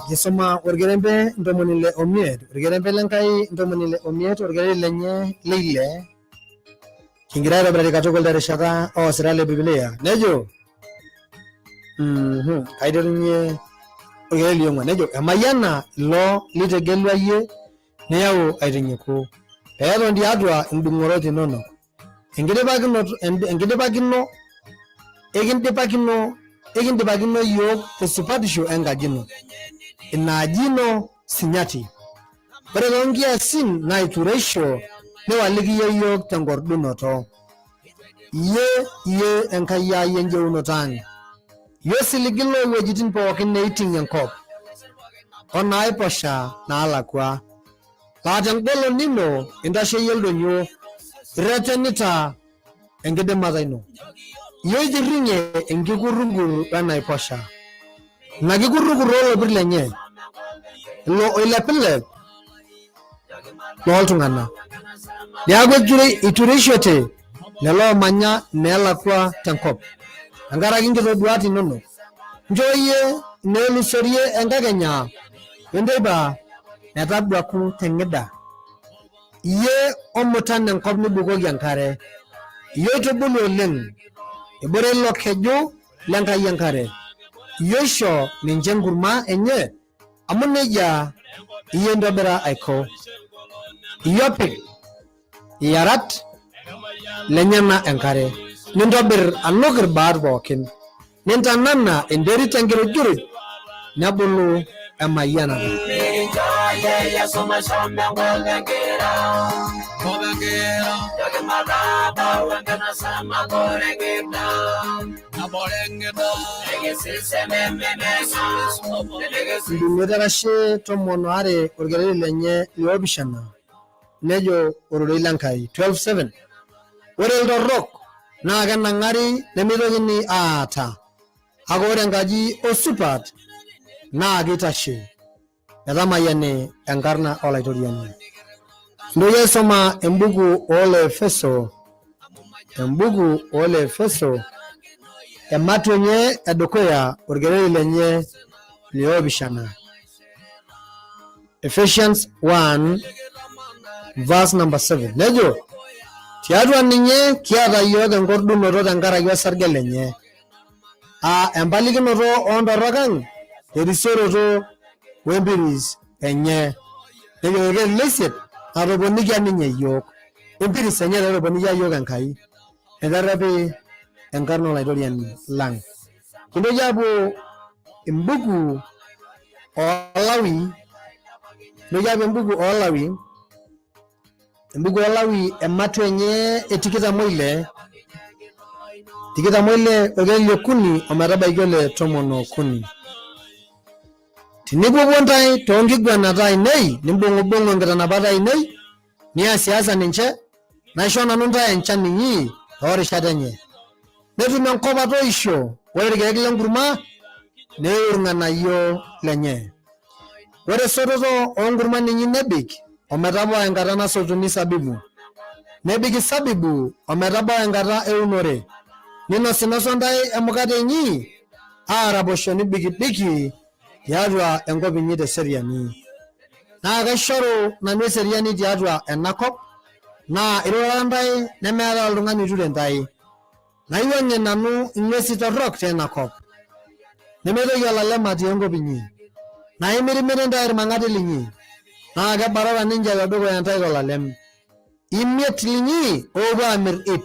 Kisuma orkerembe 65, orkerembe le Nkai 65, orkereri lenye le ile. Kingira aitobirari katukul terishata oosirat le Biblia. Nejo, kaiterunye orkereri liong'uan. Nejo, emayiana ilo litegelua iyie niyau aitinyiku peeton tiatua indung'orot inonok. Enkidipakinoto enkidipakino ekindipakino ekindipakino iyiook tesupatisho enkaji ino, ina aji ino sinyati. Ore too nkiasin naitureisho niwaliki iyie iyiook tenkordunoto. Iyie iyie Enkai ai enjeunoto ang', iyie osiligi loo wuejitin pookin neiting enkop o naaiposha naalakua. Laa tengolon ino intasheyie ildonyio, irretenita enkidimata ino. Iyie oitirring'ie enkikurrukur wenaiposha, ina kikurrukur oolopir lenye, ilo oilepilep looltung'anak. Neaku eitureishote lelo oomanya ineelakua tenkop, tenkaraki inkitoduat inonok. Nchoo iyie ineelusorie enkakenya wenteipa metabuaku teng'ida. Iyie omutan enkop nibukoki enkare, iyie oitubulu oleng ebore ilo keju le Nkai enkare, iyie oisho ninche enkurma enye amu nejia iyie intobira aiko. Iyie opik iyarat lenyena enkare, nintobir anuk irbaat pookin, nintanana enterit tenkirujuruj, nebulu emayianata. Ndung'et erashe 12 orkereri lenye liopishana nejo ororei le Nkai 12:7 Ore iltorrok naa kenang'ari nemeitokini aata, kake ore enkaji osupat naa keitashe. Metamayiani enkarna Olaitoriani. Intoki aisoma embuku oo Loefeso, embuku oo Loefeso ematua enye edukuya orkereri lenye liopishana. Ephesians 1 verse number 7 nejo tiatua ninye kiata iyiook enkordunoto tenkaraki osarge lenye aa empalikinoto oontorrok ang terisioroto wempiris enye. Nejo orkereri le isiet natoponikia ninye iyiook empiris enye etoponikia iyiook Enkai eterrepi enkarna Olaitoriani lang. Kintoki aapuo embuku oolawi, kintoki aapuo embuku oolawi, embuku oolawi ematua enye e tikitam oile, 26 orkereri liokuni ometabaiki ole 13. Tinipuopuo intae toonkiguanat ainei, nimbung'ubung'u nkitanapat ainei, niasiasa ninche, naisho nanu intae enchan inyi toorishat enye. Netum enkop atoisho, ore irkeek lenkurma neiu irng'anayio lenye. Ore esototo oonkurman inyi nebik ometabau enkata nasotuni sabibu, nebik isabibu ometabau enkata eunore, ninosinoso intae emukate inyi. aaraposho nibikibiki tiatua enkop inyi teseriani. Naa kaishoru nanu eseriani tiatua ena kop, naa irurara ntae nemeetae oltung'ani oiture ntae. Naiwuang'ie nanu ing'uesi torrok teina kop, nemeitoki olalem atii enkop inyi. Naa imirimiri ntae irmang'ati linyi, naa kebarara ninche tedukuya ntae tolalem. Imiet linyi oopuo aamir ip,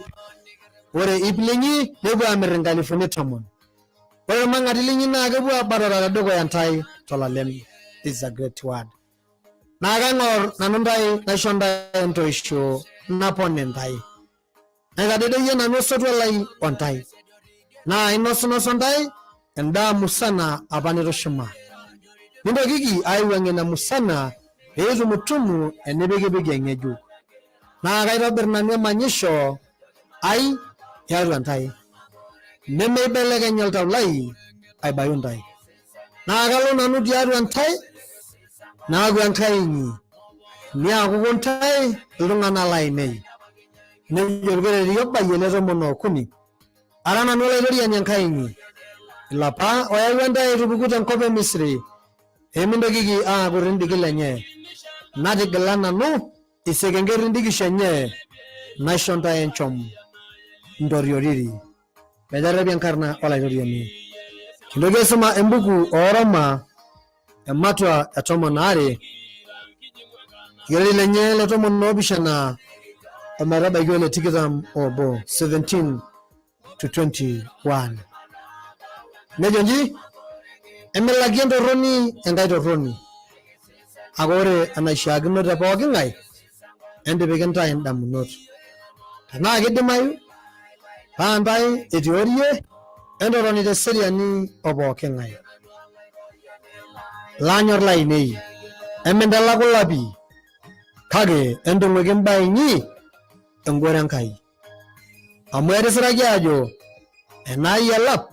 ore ip linyi nepuo aamir inkalifuni tomon. Ore irmang'ati linyi naa kepuo aabatata tedukuya ntae tolalem. This is a great word. Naa kaing'or nanu ntae naisho ntae entoisho napon intae. Naitadedeyie nanu osotua lai o ntae. Naa inosinoso ntae endaa musana apa nitushuma. Nintokiki aiwuang'ie ina musana pee itumutumu enipikipiki eng'ejuk. Naa kaitobir nanu emanyisho ai tiatua ntae, nemeibelekeny oltau lai aibayu ntae. Naa kalo nanu tiatua ntae, naaku Enkai inyi, niakuku ntae iltung'ana lainei. Nejo olkereri obayie le 13, Ara nanu Olaitoriani Enkai inyi, ilo apa oyawua ntae aitupuku tenkop e Misri, pee mintokiki aaku irindiki lenye. Natigila nanu isekenke erindikisho enye, naisho ntae enchom ntorioriri. Meterepi enkarna Olaitoriani. Kintoki aisuma embuku oo Roma ematua e 12 orkereri lenye le 17 ometabaiki ole 21, 17 to 21. Nejo nji, emilaki entorroni enkae torroni, kake ore enaishiakino te pooki ng'ae entipik intae indamunot. Tenaa keidimayu, paa ntae etiorie entotoni te seriani o pooki ng'ae. Laanyor lainei, emintalaku lapi, kake entung'uiki imbaa inyi engoro Enkai. Amu etisiraki aajo enaai elap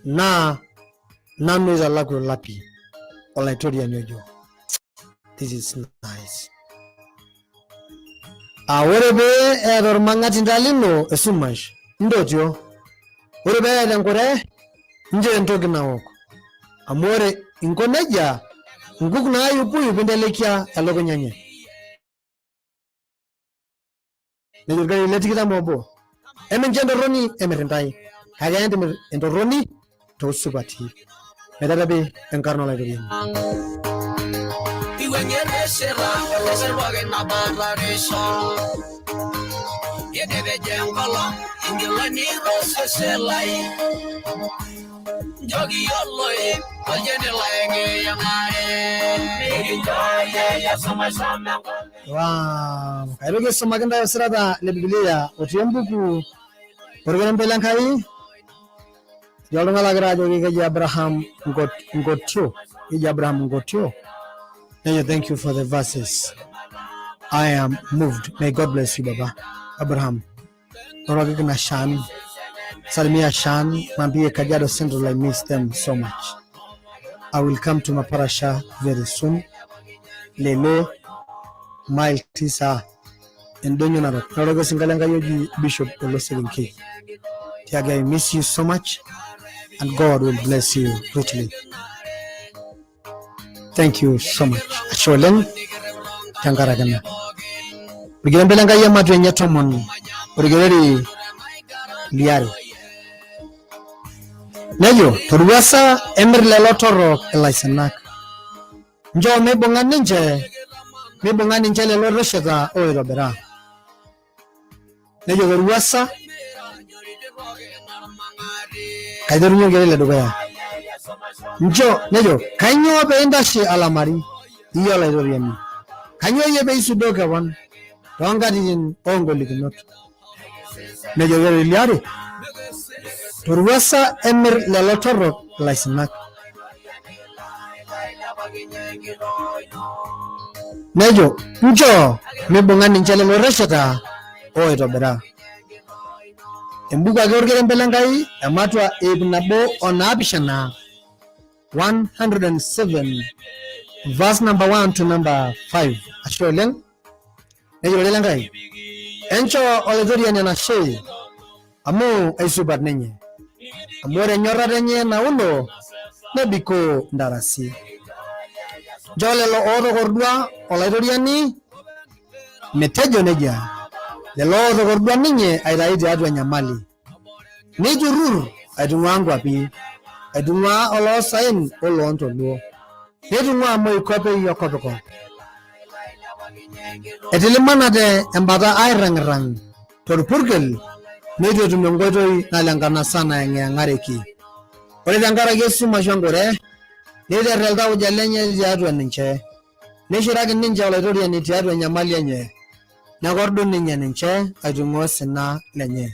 naa nanu oitalaku olapi, Olaitoriani ojo. This is nice. Ah, ore pee eeta ormang'atinda lino esumash, ntotio. Ore pee eeta enkure, nchoo entoki naok. Amu ore inko nejia, nkuk naayupuyup intelekia elukunya enye. Nejo orkereri le 21, emincho entorroni emir intae, kake entimir entorroni toosupati. Meterepi enkarna Olaitoriani. Njoki oloip olchani laeng'iyang'are nikinchooyie Yesu maisha menkop. Wow. Kaitoki aisumaki ntae osirata le Biblia otii embuku orkerembe le Nkai. Etii oltung'ani logira ajoki keji Abraham Ngotio, keji Abraham Ngotio. Nejo thank you for the verses. I am moved. May God bless you baba. Abraham. Rorokiki na Shan. Salimia Shan, mwambie Kajiado Central I miss them so much. I will come to Maparasha very soon. Lele mile tisa endonyo narok. Rorokiki osinka le Nkai oji Bishop Oloserenkei. Tiago, I miss you so much and God will bless you richly. Thank you so much. Ashe oleng tenkaraki ina. Orkerembe le Nkai ematua enye 10 orkereri liare. Nejo torwuasa emir lelo torrok ilaisinak. Nchoo meibung'a ninche meibung'a ninche lelo rresheta oitobira. Nejo torwuasa kaiterunye orkereri le dukuya. Ncho nejo kainyoo pee intashe alamari iyie Olaitoriani? Kainyoo iyie pee isudoo kewon too nkatitin oo ngolikinot? Nejo orkereri liare, torwuasa emir lelo torrok ilaisinak. Nejo nchoo meibung'a ninche lelo rresheta oitobira. Embuku ake orkerembe le Nkai ematua 107, 107 verse number 1 to number 5. Ashe oleng. Nejo ororei le Nkai, enchoo Olaitoriani enashe amu aisupat ninye. Amu ore enyorrata enye nauno nebikoo ntarasi. Nchoo lelo ootokordua Olaitoriani metejo nejia, lelo ootokordua ninye aitayu tiatua enyamali. Neiturrur aitung'uaa nkwapi, aitung'uaa oloosaen oloontoluo, neitung'uaa moikuape e kopikop. Etilimanate embata airrang'irrang' torpurkel neitu etum enkoitoi nalo enkanasa nayeng'iyeng'areki. Ore tenkaraki esumash wenkure, neiterre iltauja lenye tiatua ninche. Neishiraki ninche Olaitoriani tiatua enyamali enye, nekordu ninye ninche aitung'uaa osina lenye.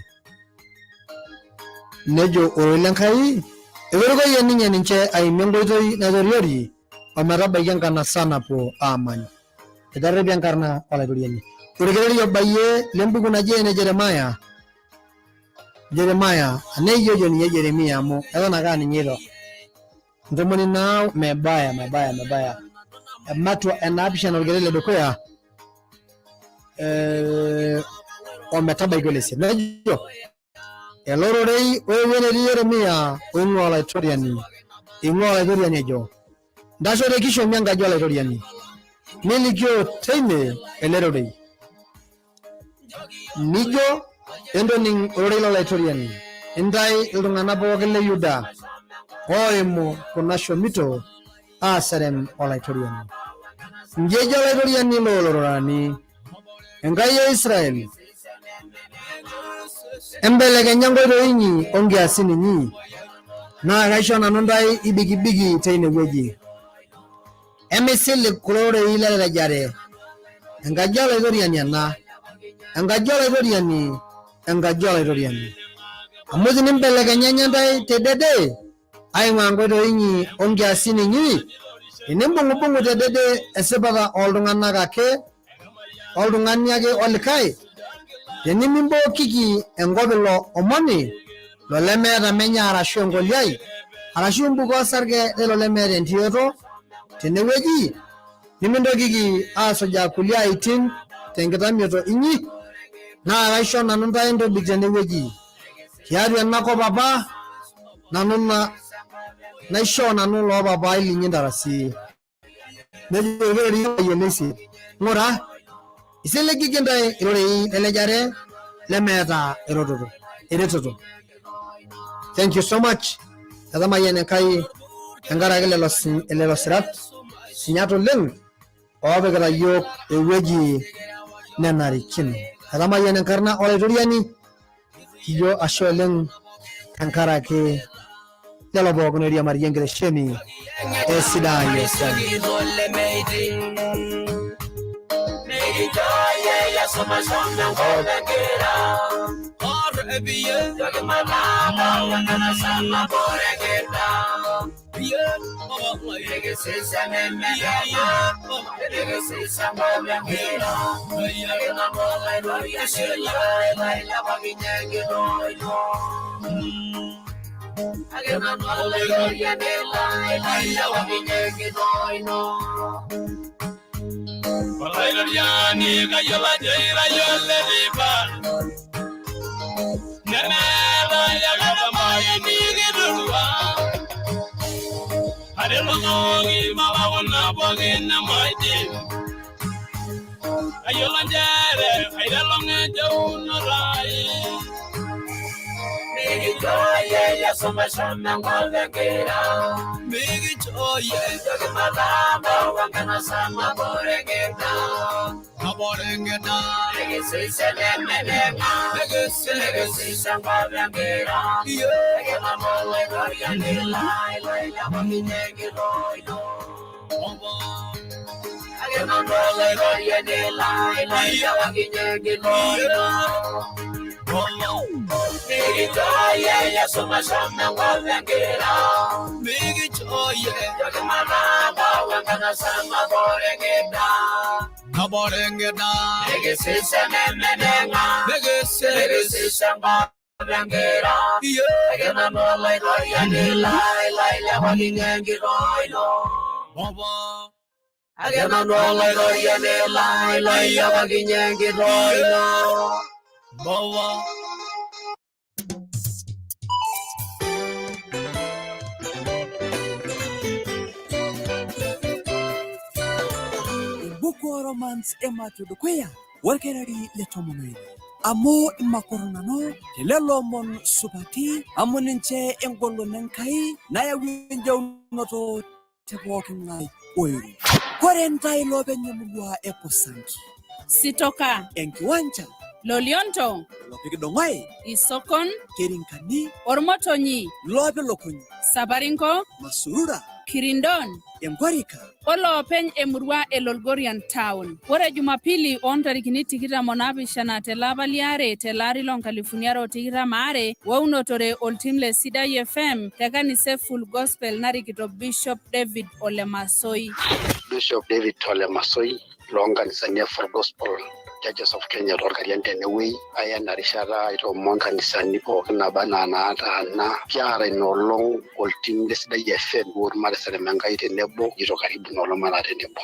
Nejo ororei le Nkai, etorikoyie ninye ninche aimie enkoitoi naitoriori ometabaiki enkanasa napuo aamany. Eterrepi enkarna Olaitoriani. Orkereri obayie lembuku naji ene Jeremiah, Jeremiah, anaa ekijo ninye Jeremia amu eton ake aa ninye iro. Ntomoni nao mebaya mebaya mebaya. Ematua enaapishana orkereri ledukuya eh, ometabaiki ole isiet. Nejo Ele ororei oewuo enetii Yeremia oing'ua Olaitoriani, eing'ua Olaitoriani ejo, Ntasho te kishomi enkaji Olaitoriani, nilikio teine ele rorei. Nijo entoning ororei lolaitoriani, intae iltung'anak pookin le Yuda oimu kuna shomito aaserem Olaitoriani. Inji ejo Olaitoriani loolororani, Enkai e Israel, embelekenya nkoitoi inyi o nkiasin inyi, naa kaisho nanu ntae ibikibiki teine wueji. Emisilig kulo rorei lelerejare, Enkaji Olaitoriani ena, enkaji Olaitoriani, enkaji Olaitoriani. Amu tenimbelekenyenya ntae tedede aing'uaa nkoitoi inyi o nkiasin inyi, tenimbung'ubung'u tedede esipata ooltung'anak ake oltung'ani ake olikae, tenimimbookiki enkop ilo omoni lolemeeta menye arashu enkoliai, arashu imbukoo osarge leilo lemeeta entiyoto tenewueji, nimintokiki aasujaa kulie aitin tenkitamioto inyi, naa kaisho nanu intae entobik tenewueji tiatua ena kop apa nanu naishoo nanu loo papai linyi ntarasi. Nejo orkereri le isiet, Ng'ura, isiligiki intae irorei lelejare lemeeta erototo eretoto. Thank you so much. Etamayiana Enkai tenkaraki lelo lelo sirat sinyat oleng oopikita yiok ewueji nenarikino. Etamayiana enkarna Olaitoriani, kijo ashe oleng tenkaraki lelo pookin oiriamariyie enkitesheni esidai esiai. Olaitoriani kayiolo ajo ira iyie oletipat. Nemeeta aikata embae nikiturua. Atilokoki mama kuna pookin nemaidip. Kayiolo nchere aitelo ng'ejeunoto ai. Mikichoyie Yesu meshomo enkop enkira. Mikichoyie Malambo wanganasa maborengeta. Maborengeta. Legesise nemenenga. Legese legesise ngobengera. Embuku o Romans ematua dukuya orkereri le 16. Amu imakoronano telelo omon supati amu ninche engolon Enkai nayau enjeunoto te pooking'ae oiro. Kore ntae loopeny emurua e Kusanki. Sitoka, Enkiwanja, Lolionto, Lopikidong'oe, Isokon, Kerinkani, Ormotonyi, Loopilukuny, Sabarinko, Masurura, Kirindon, Enkorika, oloopeny emurua e Lolgorian Town. Ore Jumapili oontarikini 27 tele apa liare tele ari loo nkalifuni are o tikitam aare weunotore oltim le Sidai FM te kanisa e Full Gospel narikito Bishop David Ole Masoi. Bishop David Ole Masoi loonkanisani e Full Gospel Churches of Kenya toorkarian tenewueji aya ena rishata aitoomon nkanisani pookin naba enaa naataana kiata ina olong oltim le Sidai FM matisirem Enkai tenebo jito karibu ina olong mataa tenebo.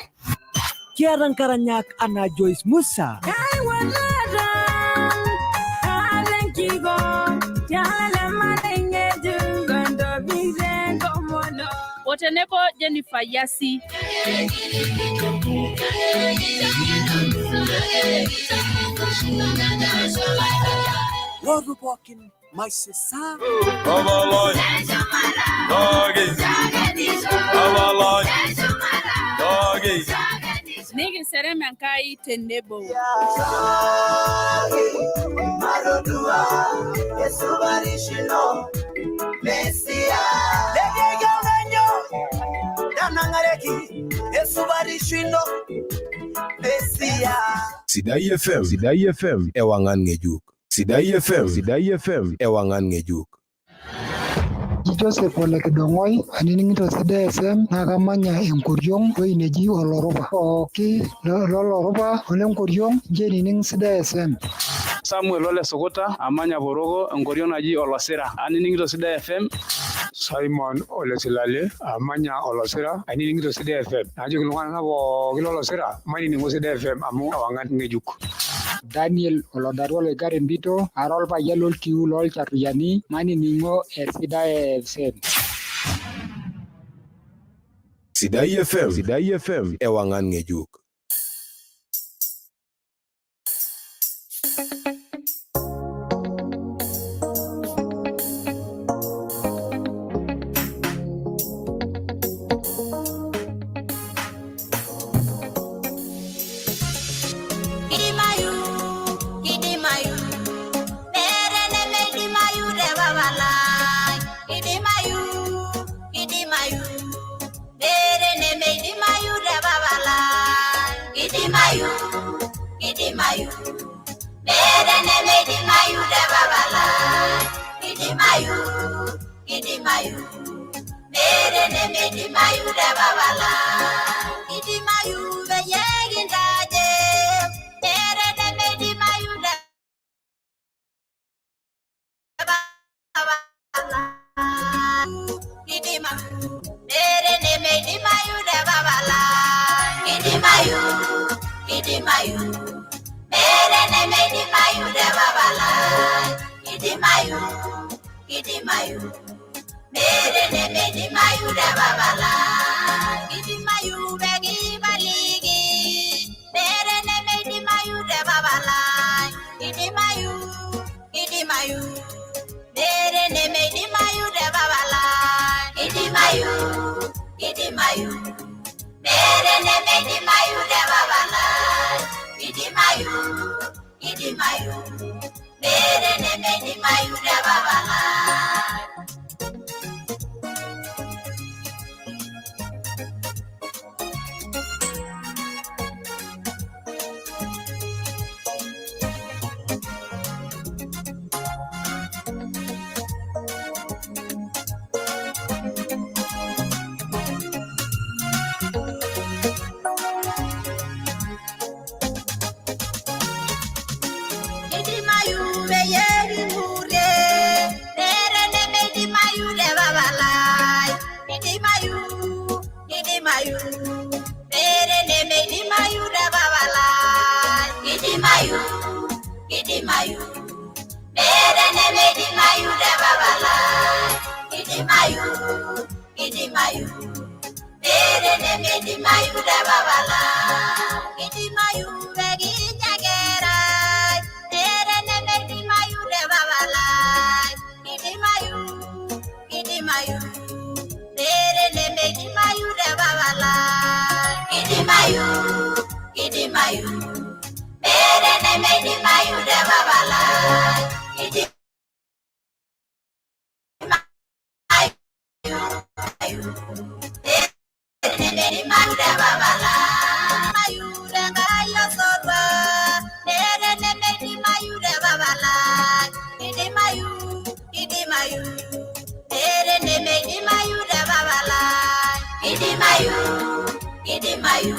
Kiata nkaranyak anaa Joyce Musa, O tenebo Jennifer Yasi. Lootu pookin maisisa, Nikiserem Enkai tenebo. Marodua esubarishino Mesia legegeonenyo danangareki esubarishino Mesia. Sidai FM, Sidai FM, ewangan ngejuk. Sidai FM, Sidai FM, ewangan ngejuk. Joseph Ole Kidong'oi ainining'ito Sidai FM naa kamanya enkoriong' ewueji neji Olorupa. Pooki lolorupa ole nkoriong' ncho einining' Sidai FM. Samuel Ole Sukuta amanya Poroko enkoriong naji Olosira anining'ito Sidai FM. Simon Ole Silale amanya Olosira ainining'ito Sidai FM. Najoki iltung'anak pooki lolosira mainining'o Sidai FM amu ewangan ng'ejuk. Daniel Olodarua Loigari Mpito ara olpayian lolkiu loolcharruyiani mainining'o Esidai FM. Sidai FM, Sidai FM, ewangan ngejuk. Kidimayu, kidimayu, mere nemeidimayu te babalai. Kidimayu, kidimayu, mere nemeidimayu te babalai. Kidimayu, kidimayu, mere nemeidimayu te babalai. Kidimayu, kidimayu, mere nemeidimayu te babalai. Kidimayu peyie kintaje, mere nemeidimayu te babalai. Kidimayu, mere nemeidimayu te babalai. Kidimayu, kidimayu, mere nemeidimayu te babalai. Kidimayu, kidimayu, mere nemeidimayu te babalai. Kidimayu pekibaliki, mere nemeidimayu te babalai. Kidimayu, kidimayu, mere nemeidimayu te babalai. Kidimayu, kidimayu, mere nemeidimayu te babalai. Kidimayu, kidimayu, mere nemeidimayu te babalai. Kidimayu peyie kimurie, mere nemeidimayu te babalai. Kidimayu, kidimayu, mere nemeidimayu te babalai. Kidimayu, kidimayu, mere nemeidimayu te babalai. Kidimayu, kidimayu, mere nemeidimayu te babalai. Nemeidimayu te Baba lai. Mayu tenkai osotua, meeta enemeidimayu te Baba lai. Idimayu, idimayu, meeta enemeidimayu te Baba lai. Idimayu, idimayu,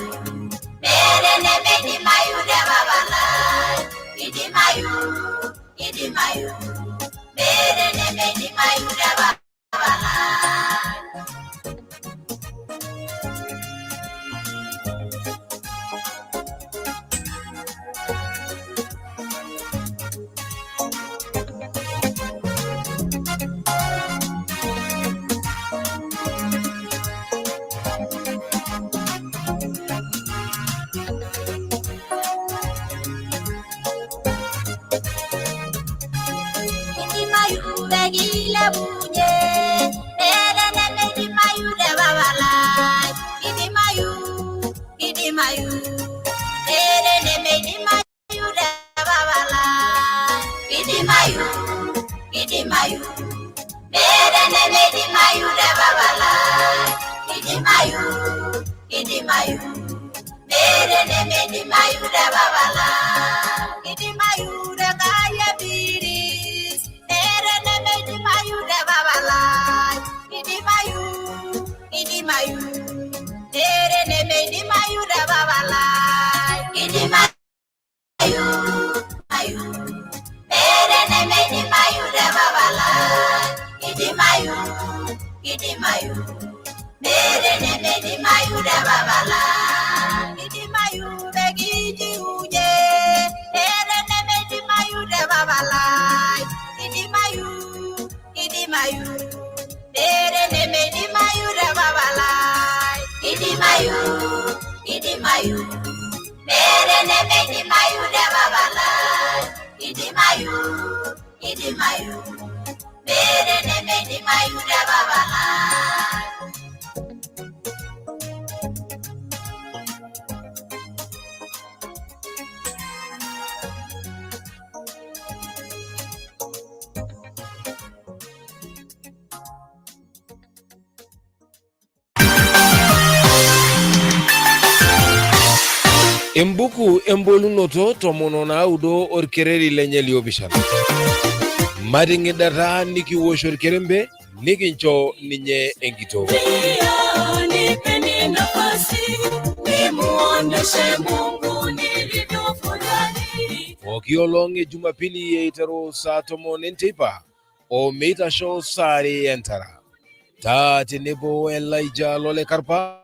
meeta enemeidimayu te Baba lai. Idimayu, idimayu, meeta enemeidimayu te Baba lai. Idimayu pekilepunye, meeta enemeidimayu te Baba lai. Idimayu, idimayu, meeta enemeidimayu te Baba lai. Idimayu, idimayu, meeta enemeidimayu te Baba lai. Idimayu, idimayu, meeta enemeidimayu te Baba lai. Idimayu tenkai epiris, meeta enemeidimayu te Baba lai. Idimayu, idimayu, meeta enemeidimayu te Baba lai. Idimayu, ayu, meeta enemeidimayu te Baba lai. Idimayu, idimayu, meeta enemeidimayu te Baba lai. Idimayu pekijiunye, meeta enemeidimayu te Baba lai. Idimayu, idimayu, meeta enemeidimayu te Baba lai. Idimayu, idimayu, meeta enemeidimayu te Baba lai. Idimayu, idimayu, meeta enemeidimayu te Baba lai. Embuku embolunoto 19 orkereri lenye liopishana. Mating'idata nikiwosh orkerembe nikincho ninye enkitoo. Nipeni nafasi nimuoneshe Mungu nilivyofurahi. Pooki olong' e Jumapili eiteru saa 10 enteipa o meitasho saa 2 entara. Taa tenebo Elijah Lole Karpa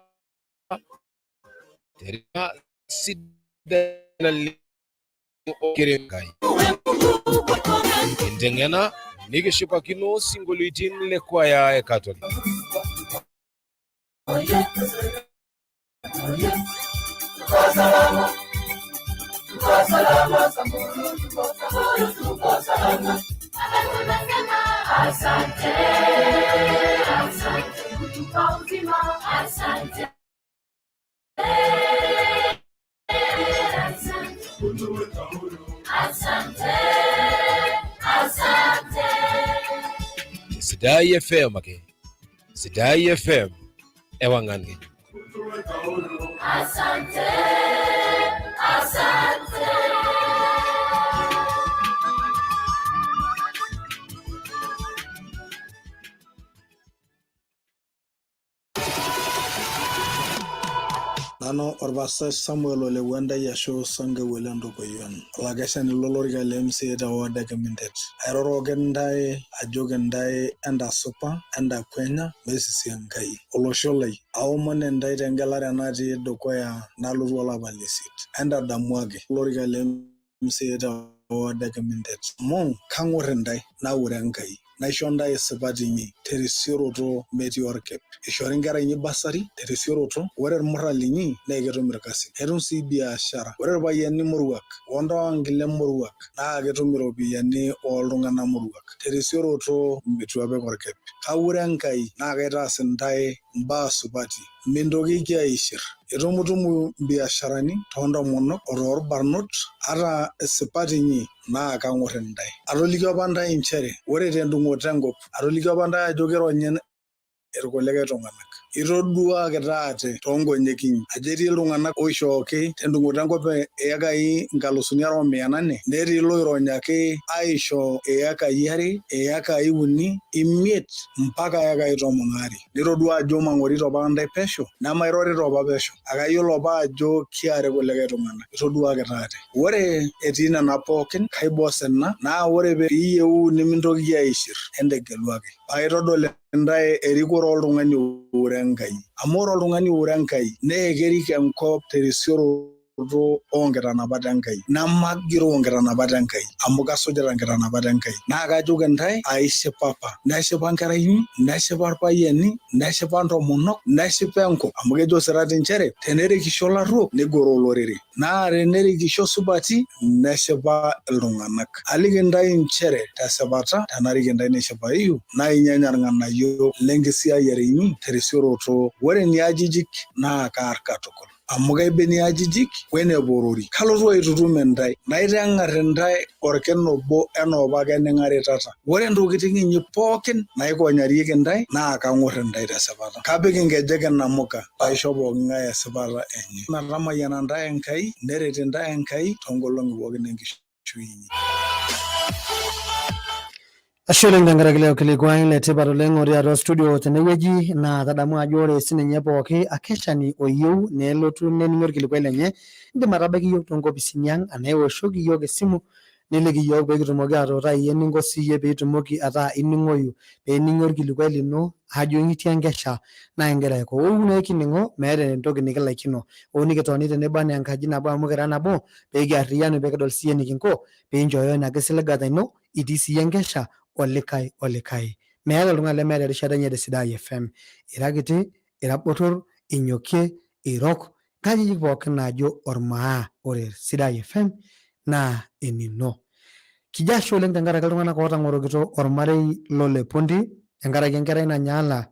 terima sidai naleng orkerembe. Enteng'ena nikishipakino sinkolioitin le kwaya e Catholic. Asante, asante kutupa uzima, asante, asante, asante, asante. Sidai FM ake. Sidai FM ewang'an ng'ejuk. Asante, asante. Nanu orpastai Samuel Ole Wentai ashu Sankeu Ole Ntokoyian, olakeshani lolorika le MCA te ward e Kimintet. Airoroki ntae ajoki ntae entasupa, entakwenya, maisisi Enkai. Olosho lai, aomon ntae tengelare natii dukuya nalotu olapa lesiet. Entadamuaki olorika le MCA te ward e Kimintet. Amu kang'or intae naure Enkai. Naisho ntae esipati inyi terisioroto metii orkep. Ishori nkera inyi basari terisioroto, ore irmurran linyi naa ketum irkasin. Etum sii biashara. Ore irpayiani moruak ontonkile moruak naa ketum iropiyiani ooltung'anak moruak terisioroto eitu epik orkep. Kaure Enkai naa kaitaas intae imbaa supati. Mintokiki aishir. Itumutumu imbiasharani toontomonok o toorbarnot ata esipati inyi naa kang'or intae. Atolikio apa ntae inchere ore tendung'oto enkop, atolikio apa ntae ajo kironyi irkulikae tung'anak. Itoduakita ate toonkonyek inyi ajo etii iltung'anak oishooki tendung'oto enkop iyekai 2,800 netii iloironyaki aisho iyekai 2, iyekai 3, 5 mpaka iyekai 12. Nitodua ajo mang'orito apa ntae pesho nemairorito apa pesho akayiolo apa ajo kiare kulikae tung'anak. Itoduakita ate. Ore etii nena pookin kaiba osina naa ore piiyieu nimintokiki aishir entegelu ake. Paitodol intae erikore oltung'ani oure Enkai. Amu ore oltung'ani oure Enkai naa kerik enkop terisioroto oonkitanapat Enkai. Nemagiroo nkitanapat Enkai amu kasujita nkitanapat Enkai. Naa kajoki intae aishipa apa, neshipa nkera inyi, neshipa irpayiani, neshipa ntomonok, neshipa enkop amu kejo osirati nchere tenerikisho ilarruok nigoroo olorere. Naa tenerikisho supati neshipa iltung'anak. Aliki intae nchere tesipata tenarik intae neshipayu naa inyanya irng'anayio lenkisiayiare inyi terisioroto. Ore niajijik naa kaar katukul amu kaiba eniajijik weneporori. Kalotu aitutum intae naiteng'ar intae orkina obo enaa opake ning'aritata. Ore ntokitin inyi pookin naikonyarieki intae naa kang'or intae tesipata. Kapik inkejek inamuka paisho pooking'ae esipata enye. Metamayiana intae Enkai, neret intae Enkai toonkolong'i pookin enkishui inyi. Ashe oleng tenkaraki leo kilikuai le tipat oleng otii atua studio tenewueji naa tadamu ajo ore sininye pooki akeshani oyieu nelotu nening'i orkilikuai lenye indim atabaiki iyiook toonkopisini ang anaa iwoshoki iyiook esimu niliki iyiook pee kitumoki atuutai iyie eninko siiyie pee itumoki ataa ining'oyu pee ening'i orkilikuai lino ajo itii enkesha naa ingira aiko. Ou naa ekining'o meeta entoki nikilaikino. Ou nikitoni tenebo anaa enkaji nabo amu kira nabo pee kiarriyianu pee kidol siiyie enikinko pee inchooyo ina kisiligata ino itii siiyie enkesha olikae olikae. Meeta oltung'ani lemeeta erishata enye te Sidai FM. Ira kiti, ira botor, inyokie, irok, nkajijik pookin naajo ormaa ore Sidai FM naa enino. Kijo ashe oleng tenkaraki iltung'anak ootang'orokito ormarei lole Pundi tenkaraki enkerai nanyaala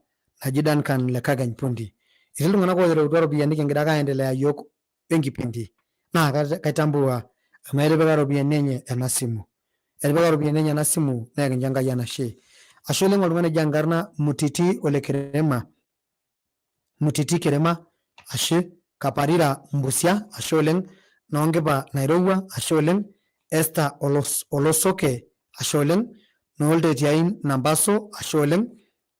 naji Duncan le Kakeny Pundi. Etii iltung'anak ootereutua iropiyiani kingira ake aendelea yiok wenkipindi naa kaitambua amu etipika iropiyiani enye ena simu. Etipika iropiyiani enye ena simu naa ekincho Enkai enashe. Ashe oleng oltung'ani oji enkarna Mutiti ole Kerema Mutiti Kerema ashe, Kaparira Mbusia ashe oleng, Noonkipa Nairowua ashe oleng, Esther Olosoke ashe oleng, Nooltetiain Nambaso ashe oleng,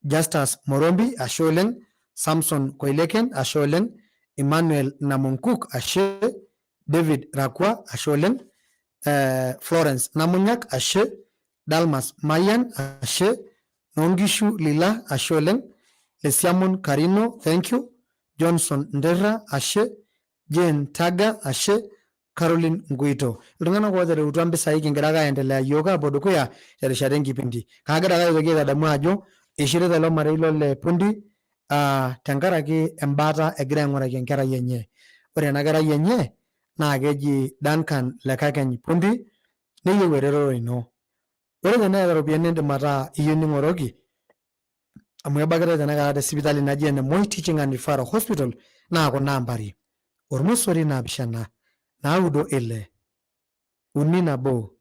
Justus Morombi ashe oleng, Samson Koileken ashe oleng, Emmanuel Namonkuk ashe, David Rakwa ashe oleng, Florence Namunyak ashe, Dalmas Mayian ashe, Noonkishu Lila ashe oleng, Lesiamon Karino thank you, Johnson Nterra ashe, Jane Taga ashe, Caroline Nkuito. Iltung'anak ootereutua mpisai kingira ake aendelea iyiook aapuo dukuya terishata enkipindi. Kaagira ake aitoki aitadamu ajo eishirita ilo marei lole Pundi tenkaraki embaata egira aing'uraki enkerai enye. Ore ena kerai enye naa keji Duncan Lekakeny Pundi neyieu eretoto ino. Ore teneeta iropiyiani nindim ataa iyieu ning'oroki amu ebakitae tenakata te sipitali naji ene Moi Teaching and Referral Hospital naa kuna ambari, ormosori naapishana, naudo ile, uni nabo,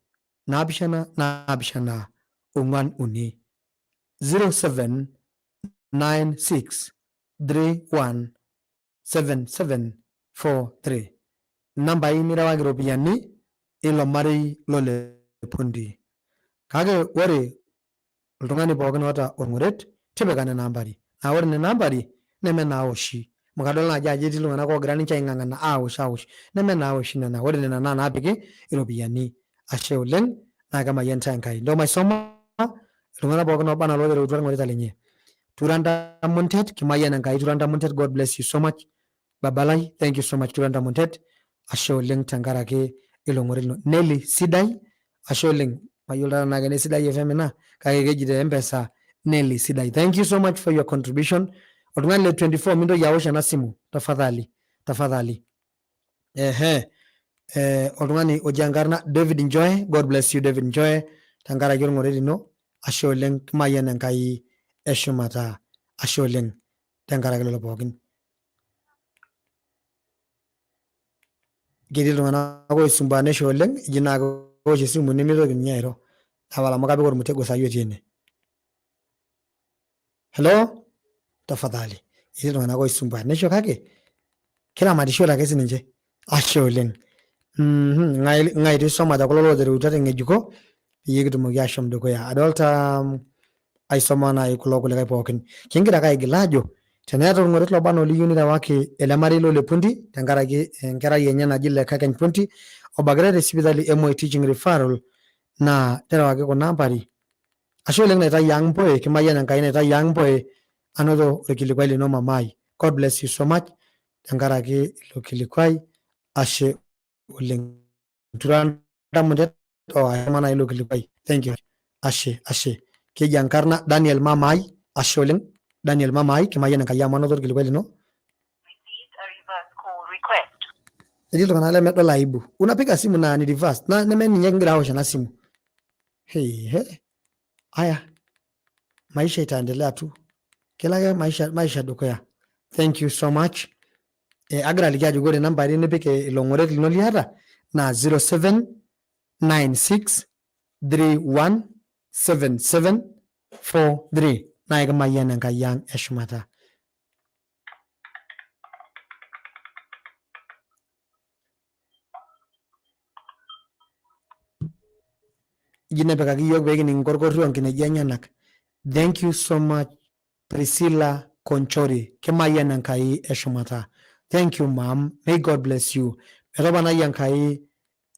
naapishana naapishana, ong'uan uni, 079631 7743 Inambai nirewaki iropiyiani ilo marei lole Pundi. Kake ore oltung'ani pookin oota olng'uret tipika nena ambari. Naa ore nena ambari neme naaoshi. Amu kadol naaji ajo etii iltung'anak oogira ninche aing'ang'ana aaosh aaosh neme naaoshi nena. Ore nena naa naapiki iropiyiani. Ashe oleng naa kemayian taa Enkai. Ntoo maisoma iltung'anak pookin ooba anaa lootereutua ilng'oreta lenye. Turanda Muntet, kimayian Enkai Turanda Muntet, God bless you so much. Babalai, thank you so much Turanda Muntet. Ashe oleng tenkaraki ilo ng'oret lino. Nelly Sidai, ashe oleng. Mayiolo taa tenaa kene Sidai FM ina, kake keji te M-Pesa Nelly Sidai. Thank you so much for your contribution. Oltung'ani le 24 mintoki awosh ena simu tafadhali, tafadhali. Ehe, oltung'ani oji enkarna David Njoe, God bless you David Njoe tenkaraki olng'oret lino, ashe oleng kimayian Enkai eshumata, ashe oleng tenkaraki lelo pookin. Ketii iltung'anak oisumbuanisho oleng, eji naa kewosh esimu nimitoki ninye airo, tapala amu kapik ormutego sai otii ene. Hello, tafadhali. Etii iltung'anak oisumbuanisho kake kiramatishore ake sininche. Ashe oleng. Ng'ae itu isoma te kulo lootereutua teng'ejuko peyie kitumoki ashom dukuya. Adolta aisoma nai kulo kulikae pookin. Kingira ake aigil aajo teneeta olng'oret loba anaa oliyieu nirewaki ele marei lo Lepunti tenkaraki enkerai enye naji Lekakeny Punti obakitae te sipitali e Moi Teaching Referral naa terewaki kuna ambari. Ashe oleng Naitayi ang Mpoe, kimayian Enkai Naitayi ang Mpoe anoto olkilikuai lino mamaai. God bless you so much tenkaraki ilo kilikuai, ashe oleng. Turan Ndamundet o ashomo nai ilo kilikuai. Thank you. Ashe, ashe. Keji enkarna Daniel Mamaai, ashe oleng Daniel Mamaai, kimayian Enkai amu anoto olkilikuai lino. Etii iltung'anak lemedol aibu. Unapiga simu na ni reverse na neme ninye kingira aosh ena simu. Hey, hey. Aya, maisha itaendelea tu. Kila ake maisha, maisha dukuya. Thank you so much. Eh, agira aliki ajoki ore nambari nipik ilo ng'oret lino liata naa 0796317743 naa ekimayian Enkai ang eshumata. Eji nepikaki iyiook pee kining nkorkori oonkineji enyenak. Thank you so much Priscilla Konchori, kimayian Enkai eshumata. Thank you ma'am, may God bless you. Metoponai Enkai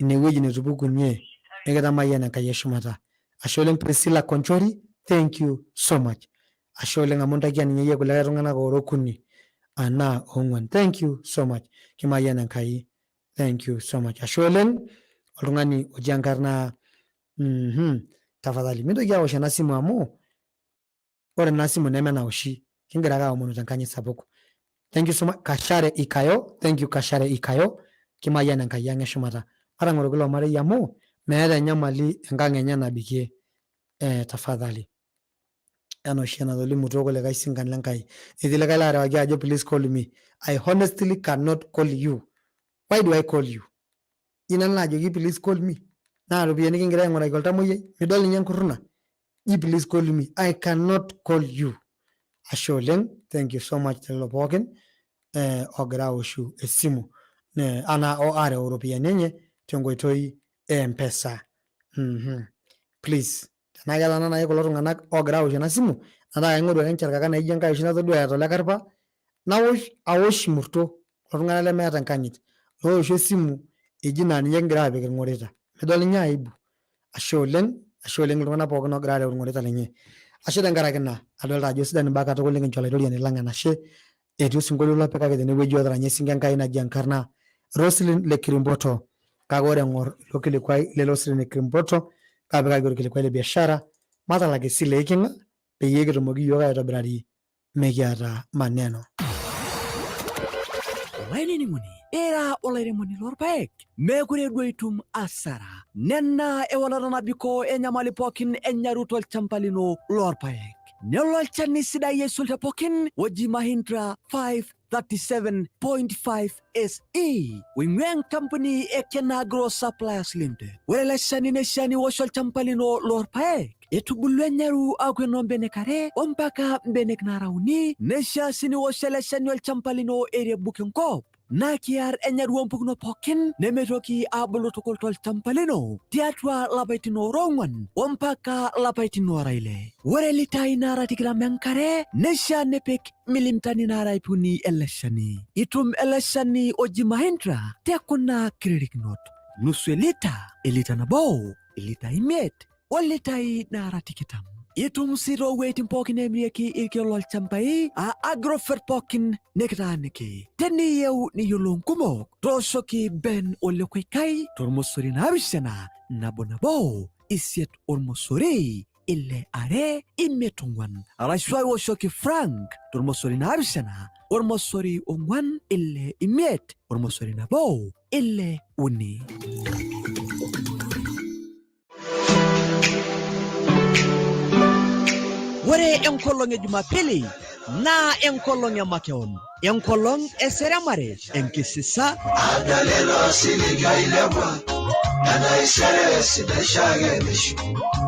inewueji netupukunye nikitamayiana Enkai eshumata. Ashe oleng Priscilla Konchori, thank you so much. Ashe oleng amu intakia ninye iyie kulikae tung'anak oora okuni anaa oong'uan. Thank you so much. Kimayiana Enkai. Thank you so much. Ashe oleng oltung'ani oji enkarna Tafadhali mintoki aosh ena simu amu ore ena simu neme enaoshi. Kingira ake aomonu tenkanyit sapuk. Thank you so much Kashare Ikayo, thank you Kashare Ikayo. Kimayian Enkai ang eshumata. Matang'oroki ilo marei amu meeta enyamali enkang enye nabikie. Eh, tafadhali. Enaa oshi enatolimutuo kulikae sinkan le Nkai. Etii likae laarewaki ajo please call me. I honestly cannot call you. Why do I call you? Ji nanu laajoki please call me. Naa iropiyiani kingira aing'uraki oltamoyiai, midol ninye enkurruna. Ji please call me. I cannot call you. Ashe oleng, thank you so much telelo pookin eh, ogira aoshu esimu ne, anaa areu iropiyiani enye tenkoitoi e Mpesa. Please Tenaa ketaana naaji kulo tung'anak oogira awosh ena simu metaa kaing'oru ake encharkaka naijo enkae oshi natodua eeta ole Karpa nawosh awosh murto kulo tung'anak lemeeta enkanyit looshu esimu eji naa ninye kigira aapik irng'orita midol ninye aibu ashe oleng ashe oleng iltung'anak pookin oogira aareu irng'orita lenye ashe tenkaraki ina adolta ajo sidan imbaa katukul nikincho olaitoriani lang enashe Etii osinkolio lopikaki tenewueji otaranya esinka Enkai naji enkarna Roselyn le Kirimboto. Kake ore eng'or ilo kilikuai le Roselyn le Kirimboto, kaapikaki olkilikuai le biashara, matalak esile eiking'a peyie kitumoki iyiook aitobirari mekiata maneno. Olainining'oni, ira olairemoni lorpaek, meekure duo itum asara. Nena ewalata nabikoo enyamali pookin enyaru tolchamba lino lorpaek. Nelo olchani sidai aisul te pookin oji Mahindra 537.5 SE oing'ua enkampuni e Kenagro Suppliers Limited. Ore ele shani neishaa niwosh olchamba lino lorpaek etubulua enyaru aaku enoo mbenek are ompaka mbenek naara uni. Neishaa sii niwosh ele shani olchamba lino eirebuk enkop naa kiar enyaru oompukunot pookin nemeitoki aabulu tukul tolchamba lino tiatua lapaitin oora ong'wan ompaka lapaitin oora ile. Ore litai naara tikitam enkare neishaa nipik milimitani naara ip uni ele shani. Itum ele shani oji Mahindra te kuna kiririkinot, nusu elita, elita nabo, ilitai imiet o litai naara tikitam. Itum sii too wueitin pookin neemirieki irkeek lolchambai aa Agrovet pookin nikitaaniki. Teniyieu niyiolou nkumok, tooshoki Ben Ole Koikai tormosori naapishana nabo nabo isiet ormosori ile are imiet ong'uan arashu aiwoshoki Frank tormosori naapishana ormosori ong'uan ile imiet ormosori nabo ile uni. Ore enkolong e Jumapili naa enkolong e makeon, enkolong e seremare, enkisisa, Adol ilo osiligi oilepua. Taisere sidai shaake meshu.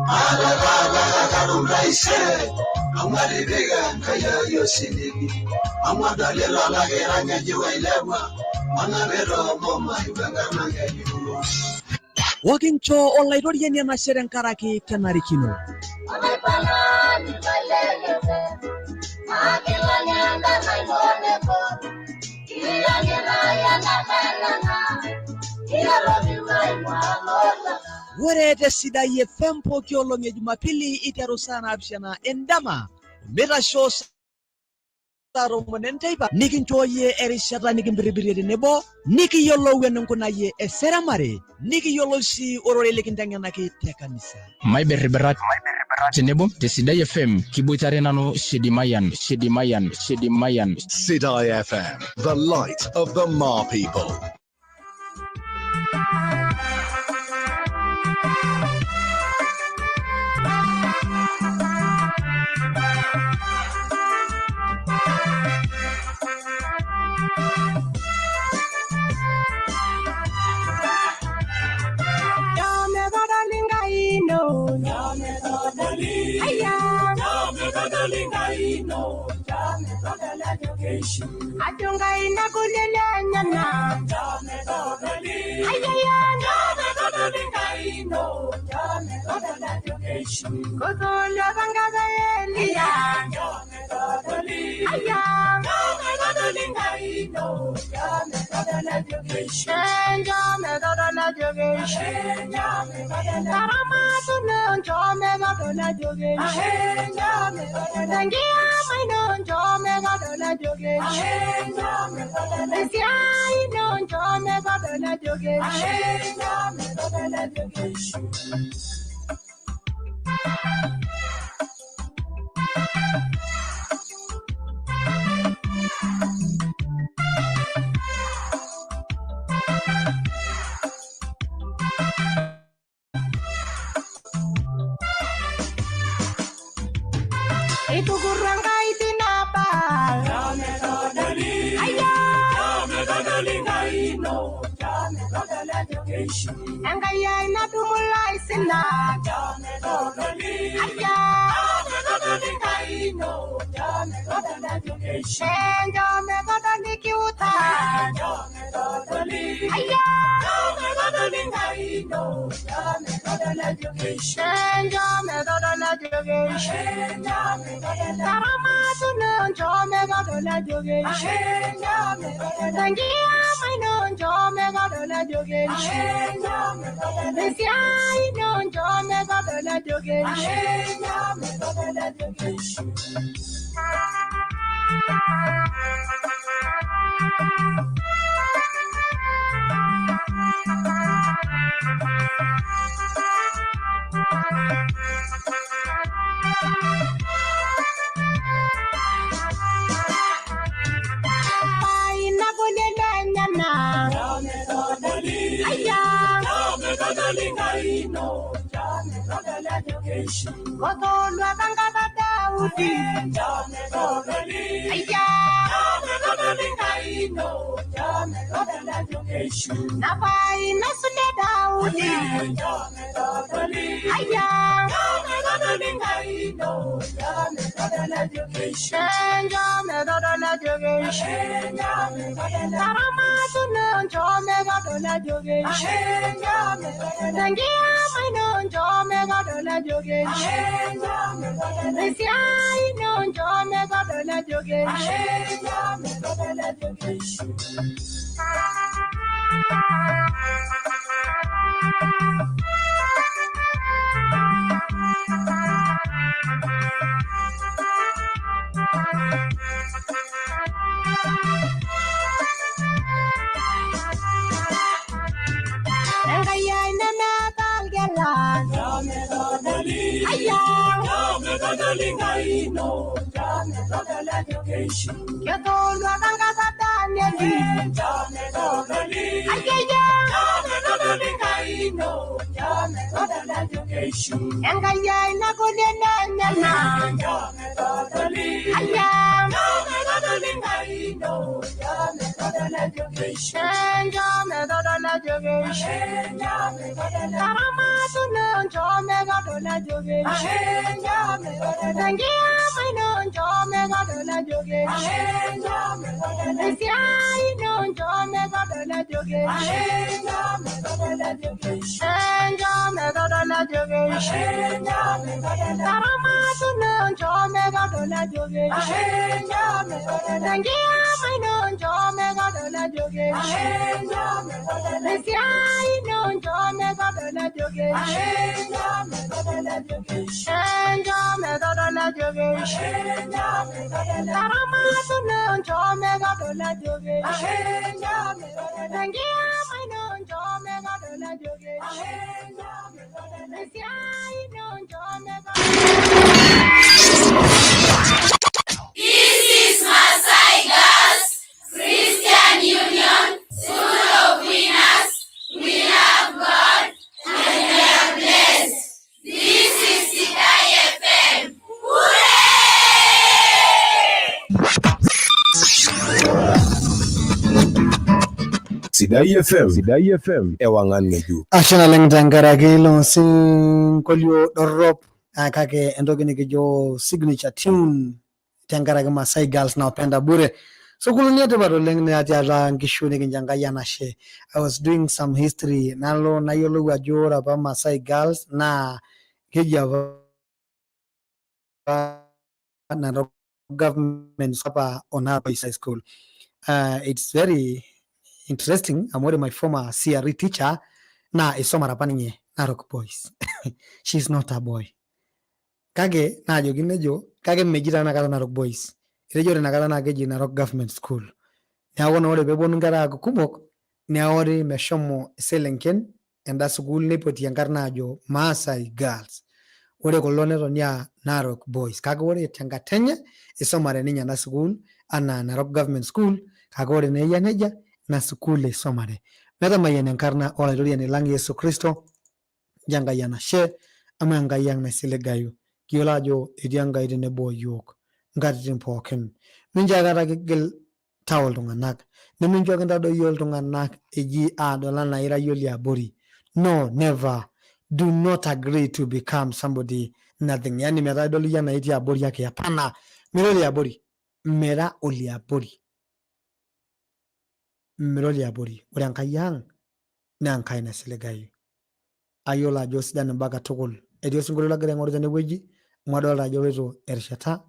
Maata taata kakatum taisere. Amu atipika Enkai ai osiligi. Amu adolita olakira ng'ejuk oilepua. Onapita ormbom wenkarna ng'ejuk. Wakincho olaitoriani enashe tenkaraki kenarikino. Ore te Sidai FM pooki olong e Jumapili iteru saa 7 endama omeitasho saa 10 enteipa nikinchooyie erishata nikimpiripirie tenebo nikiyiolou eninkunayie eseremare nikiyiolou sii ororei likinteng'enaki te kanisa. Maibirribirat tenebo te Sidai FM kiboitare nanu Shedi Mayan, Shedi Mayan, Shedi Mayan. Sidai FM, the light of the Ma people. This is Masai Girls Christian Union, School of Winners. We love God and we are blessed. This is Sidai FM. Sidai FM, Sidai FM, ewangan ngejuk. Ashe naleng tenkaraki ilo sinkolio dorrop kake entoki nikijo signature tune tenkaraki Masai Girls napenda bure. Sukuulini etipat oleng natii atua nkishu nikincho Enkai enashe. I was doing some history nalo nayiolou ajo ore apa Masai Girls naa keji apa Narok Government apa Onara Boys High School. It's very interesting amu ore my former CRE teacher naa isumare apa ninye Narok Boys. She's not a boy. Kake naajoki nejo kake meji taa inakata Narok Boys. Etejo ore inakata naa keji Narok Government School. Neeku naa ore peeponu nkera aaku kumok neori meshomo iselenken enda sukuul neipoti enkarna aajo Maasai Girls. Ore kulo netoni aa Narok Boys. Kake ore tenkata enye isumare ninye ena sukuul anaa Narok Government School kake ore naa eyia nejia ina sukuul eisumare. Metamayiana enkarna olaitoriani lang Yesu Kristo, ncho Enkai enashe amu Enkai ang naisiligayu. Kiyiolo ajo etii Enkai tenebo oyiok nkatitin pookin. Mincho aikata kigil tau iltung'anak, nemincho kintadoyio iltung'anak eji aadol anaa ira iyie oliabori. No, never. Do not agree to become somebody nothing. Yani metaa idol iyie anaa itii abori ake. Hapana, mira oliabori. Mira oliabori. Mira oliabori. Ore Enkai ang naa Enkai naisiligayu. Ayiolo ajo sidan imbaa katukul. Etii osinkolio lagira aing'oru tenewueji amu adolta ajo eloito erishata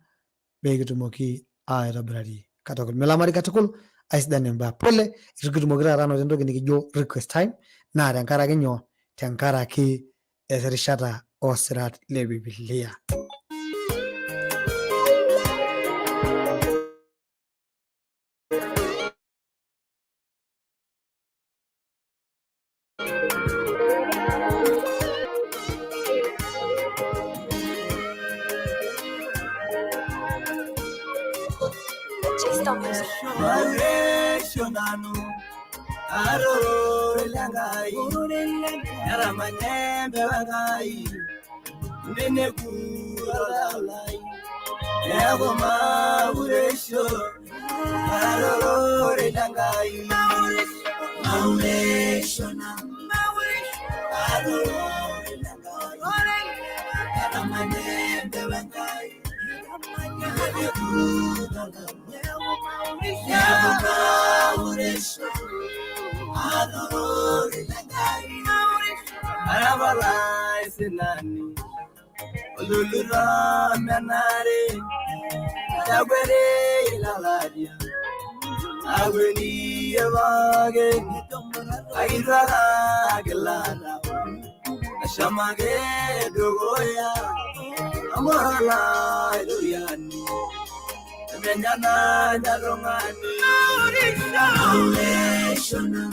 pee kitumoki aitobirari katukul. Milamari katukul, aisidan imbaa. Pole, itu kitumoki taata anoto entoki nikijo request time naa tenkaraki nyoo? Tenkaraki erishata oosirat le Bibilia. Mauresho nanu arorore lenkai neramanyembe wenkai nenekuro laulai neeku mauresho arorore lenkai mauresho nanu arorore lenkai neramanyembe wenkai nenekuro sinani oluluro menare takwere ilaladia agweni evage agitwaka gilada ashamage dugoya amorola duyani menyana nyalongani Maurishona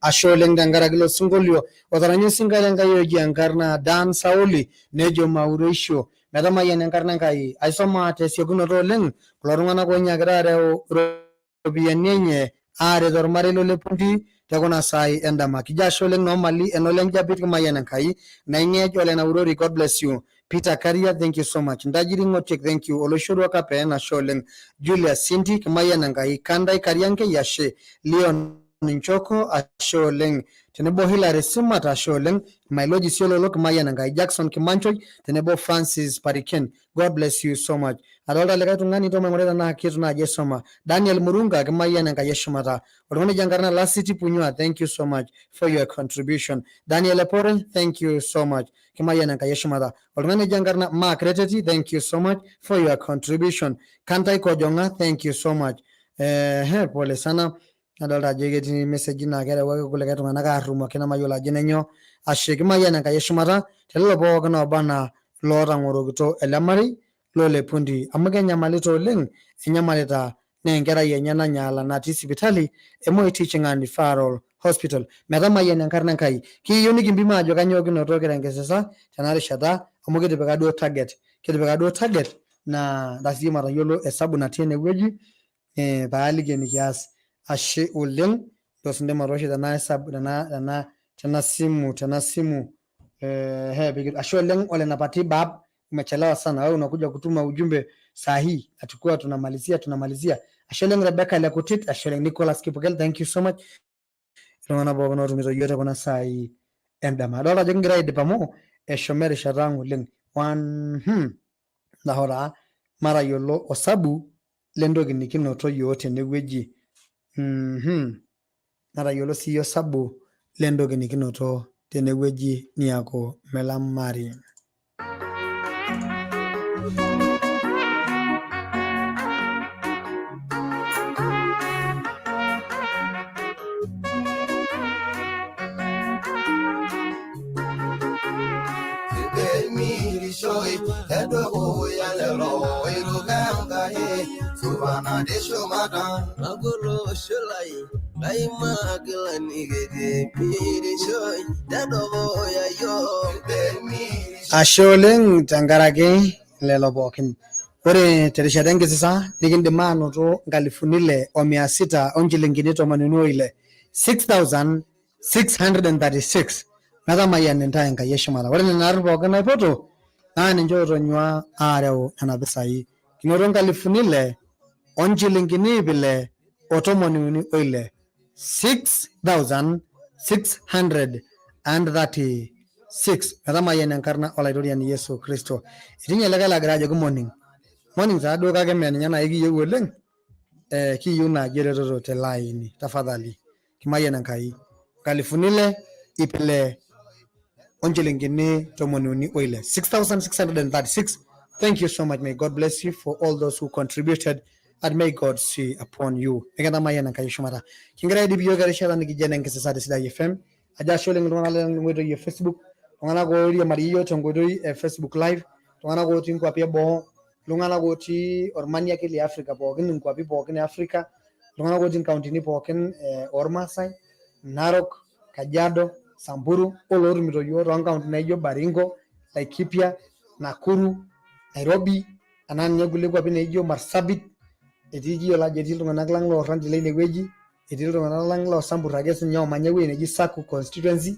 Ashe oleng tenkaraki ilo sinkolio otaranya osinka lenkai oji enkarna Dan Sauli nejo maureisho. Metamayiana enkarna Enkai. Aisoma tesiokinoto oleng kulo tung'anak oinyiakita areu iropiyiani enye aaret ormarei lolepunti tekuna saai endama. Kijo ashe oleng noomali enolenjapit kimayian Enkai naing'ej olenaurori. God bless you. Peter Karia, thank you so much. Ntajiri Ng'otiek, thank you. Oloishorua Kapeen, ashe oleng. Julius Sinti, kimayian Enkai. Kandai Karianke, ashe. Leon Nchoko, ashe oleng. Tenebo Hilary Simat, ashe oleng. Mailoji Siololo, kimayian Enkai. Jackson Kimanchoi, tenebo Francis Pariken, God bless you so much. Adolta likae tung'ani tomo aing'urai tenaa kitu naaji aisoma. Daniel Murunga, kimayian Enkai eshumata. Oltung'ani oji enkarna Lasiti Punyua, thank you so much for your contribution. Daniel Epore, thank you so much. Kimayian Enkai eshumata. Oltung'ani oji enkarna Mark Reteti, thank you so much for your contribution. Kantai Kojonga, thank you so much. Pole sana. Nadolta ajo ketii message naa kerewaki kulikae tung'anak arrumoki nemayiolo ajo nenyoo. Ashe, kimayian Enkai eshumata telelo pookin ooba anaa lootang'orokito ele marei lolepunti amu kenyamalita oleng, enyamalita naa enkerai enye nanyaala natii sipitali e Moi Teaching and Referral Hospital. Metamayiana enkarna Enkai. Kiyieu nikimpim ajo kanyoo kinoto kira enkisisa tena rishata amu kitipika duo target. Kitipika duo target naa ntasiyie matayiolo esabu natii enewueji paaliki enikias. Ashe oleng. Tos indim atoosho tena hesabu tena tena simu tena simu ashe oleng ole Napati Bab, umechelewa sana wewe, unakuja kutuma ujumbe saa hii, atakuwa tunamalizia. Ashe oleng Rebecca Lekutit, ashe oleng Nicholas Kipokel, thank you so much. Iltung'anak pookin ootumito iyiok tekuna saai endama. Adolta ajo kigira aidip amu eshomo erishata ang oleng. Ndaho taa matayiolo osabu lentoki nikinoto yiok tenewueji. Matayiolo siyie osabu lentoki nikinoto tenewueji niaku melamari. Ashe oleng tenkaraki lelo pookin. Ore terishata enkisisa nikindim aanoto nkalifuni ile o mia sita onchilingini tomoniuni oile 6636 metamayian intae Enkai eshumata. Ore nena arn pookin naipoto naa ninche otonyua aareu nena pisai. Kinoto nkalifuni ile onchilingini ip ile o tomoni uni oile 6636 metamayiana enkarna olaitoriani Yesu Kristo. Etii ninye likae lagira ajoki morning. Morning taa duo kake mee ninye naaji kiyieu oleng. Eh, kiyieu naaji eretoto tele aini tafadhali. Kimayian Enkai. Nkalifuni ile ip ile onchilingini tomoni uni oile 6636. Thank you so much. May God bless you for all those who contributed and may God see upon you. Mikintamayian Enkai shumata. Kingira aidip iyiook erishata nikijo enenkisisa te Sidai FM. Ajo ashe oleng iltung'anak lenkoitoi e Facebook, iltung'anak oiriamariyie iyiook tenkoitoi e Facebook live, iltung'anak otii nkuapi eboo, iltung'anak otii ormaniaki le Africa pookin, nkuapi pookin e Africa, iltung'anak otii nkauntini pookin eh, ormaasai, Narok, Kajiado, Samburu, olootumito iyiook toonkauntini naijo Baringo, Laikipia, Nakuru, Nairobi, anaa ninye kulie kuapi naijo Marsabit, etii kiyiolo ajo etii iltung'anak lang loorrandi leine wueji, etii iltung'anak lang loo Sambur ake sinye oomanya ewueji neji Saku constituency,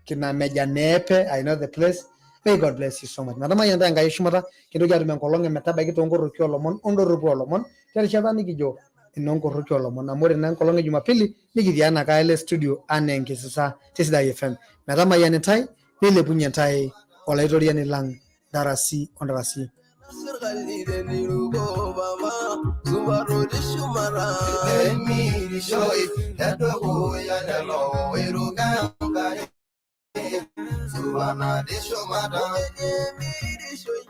kina Meja Neepe, I know the place. May God bless you so much. Metamayian intae Enkai eshumata, kintoki atum enkolong emetabaiki toonkorroki oolomon ondorropu oolomon terishata nikijo inoonkorroki oolomon amu ore naa enkolong e Jumapili nikitii anaka ele studio anaa enkisisa te Sidai FM. Metamayian intae neilepunye intae olaitoriani lang ntarasi o ntarasi. Sirkali teniruko baba supato teshumata emirishoi tedukuya lelo oiruko Enkai supana teshumata emirishoi.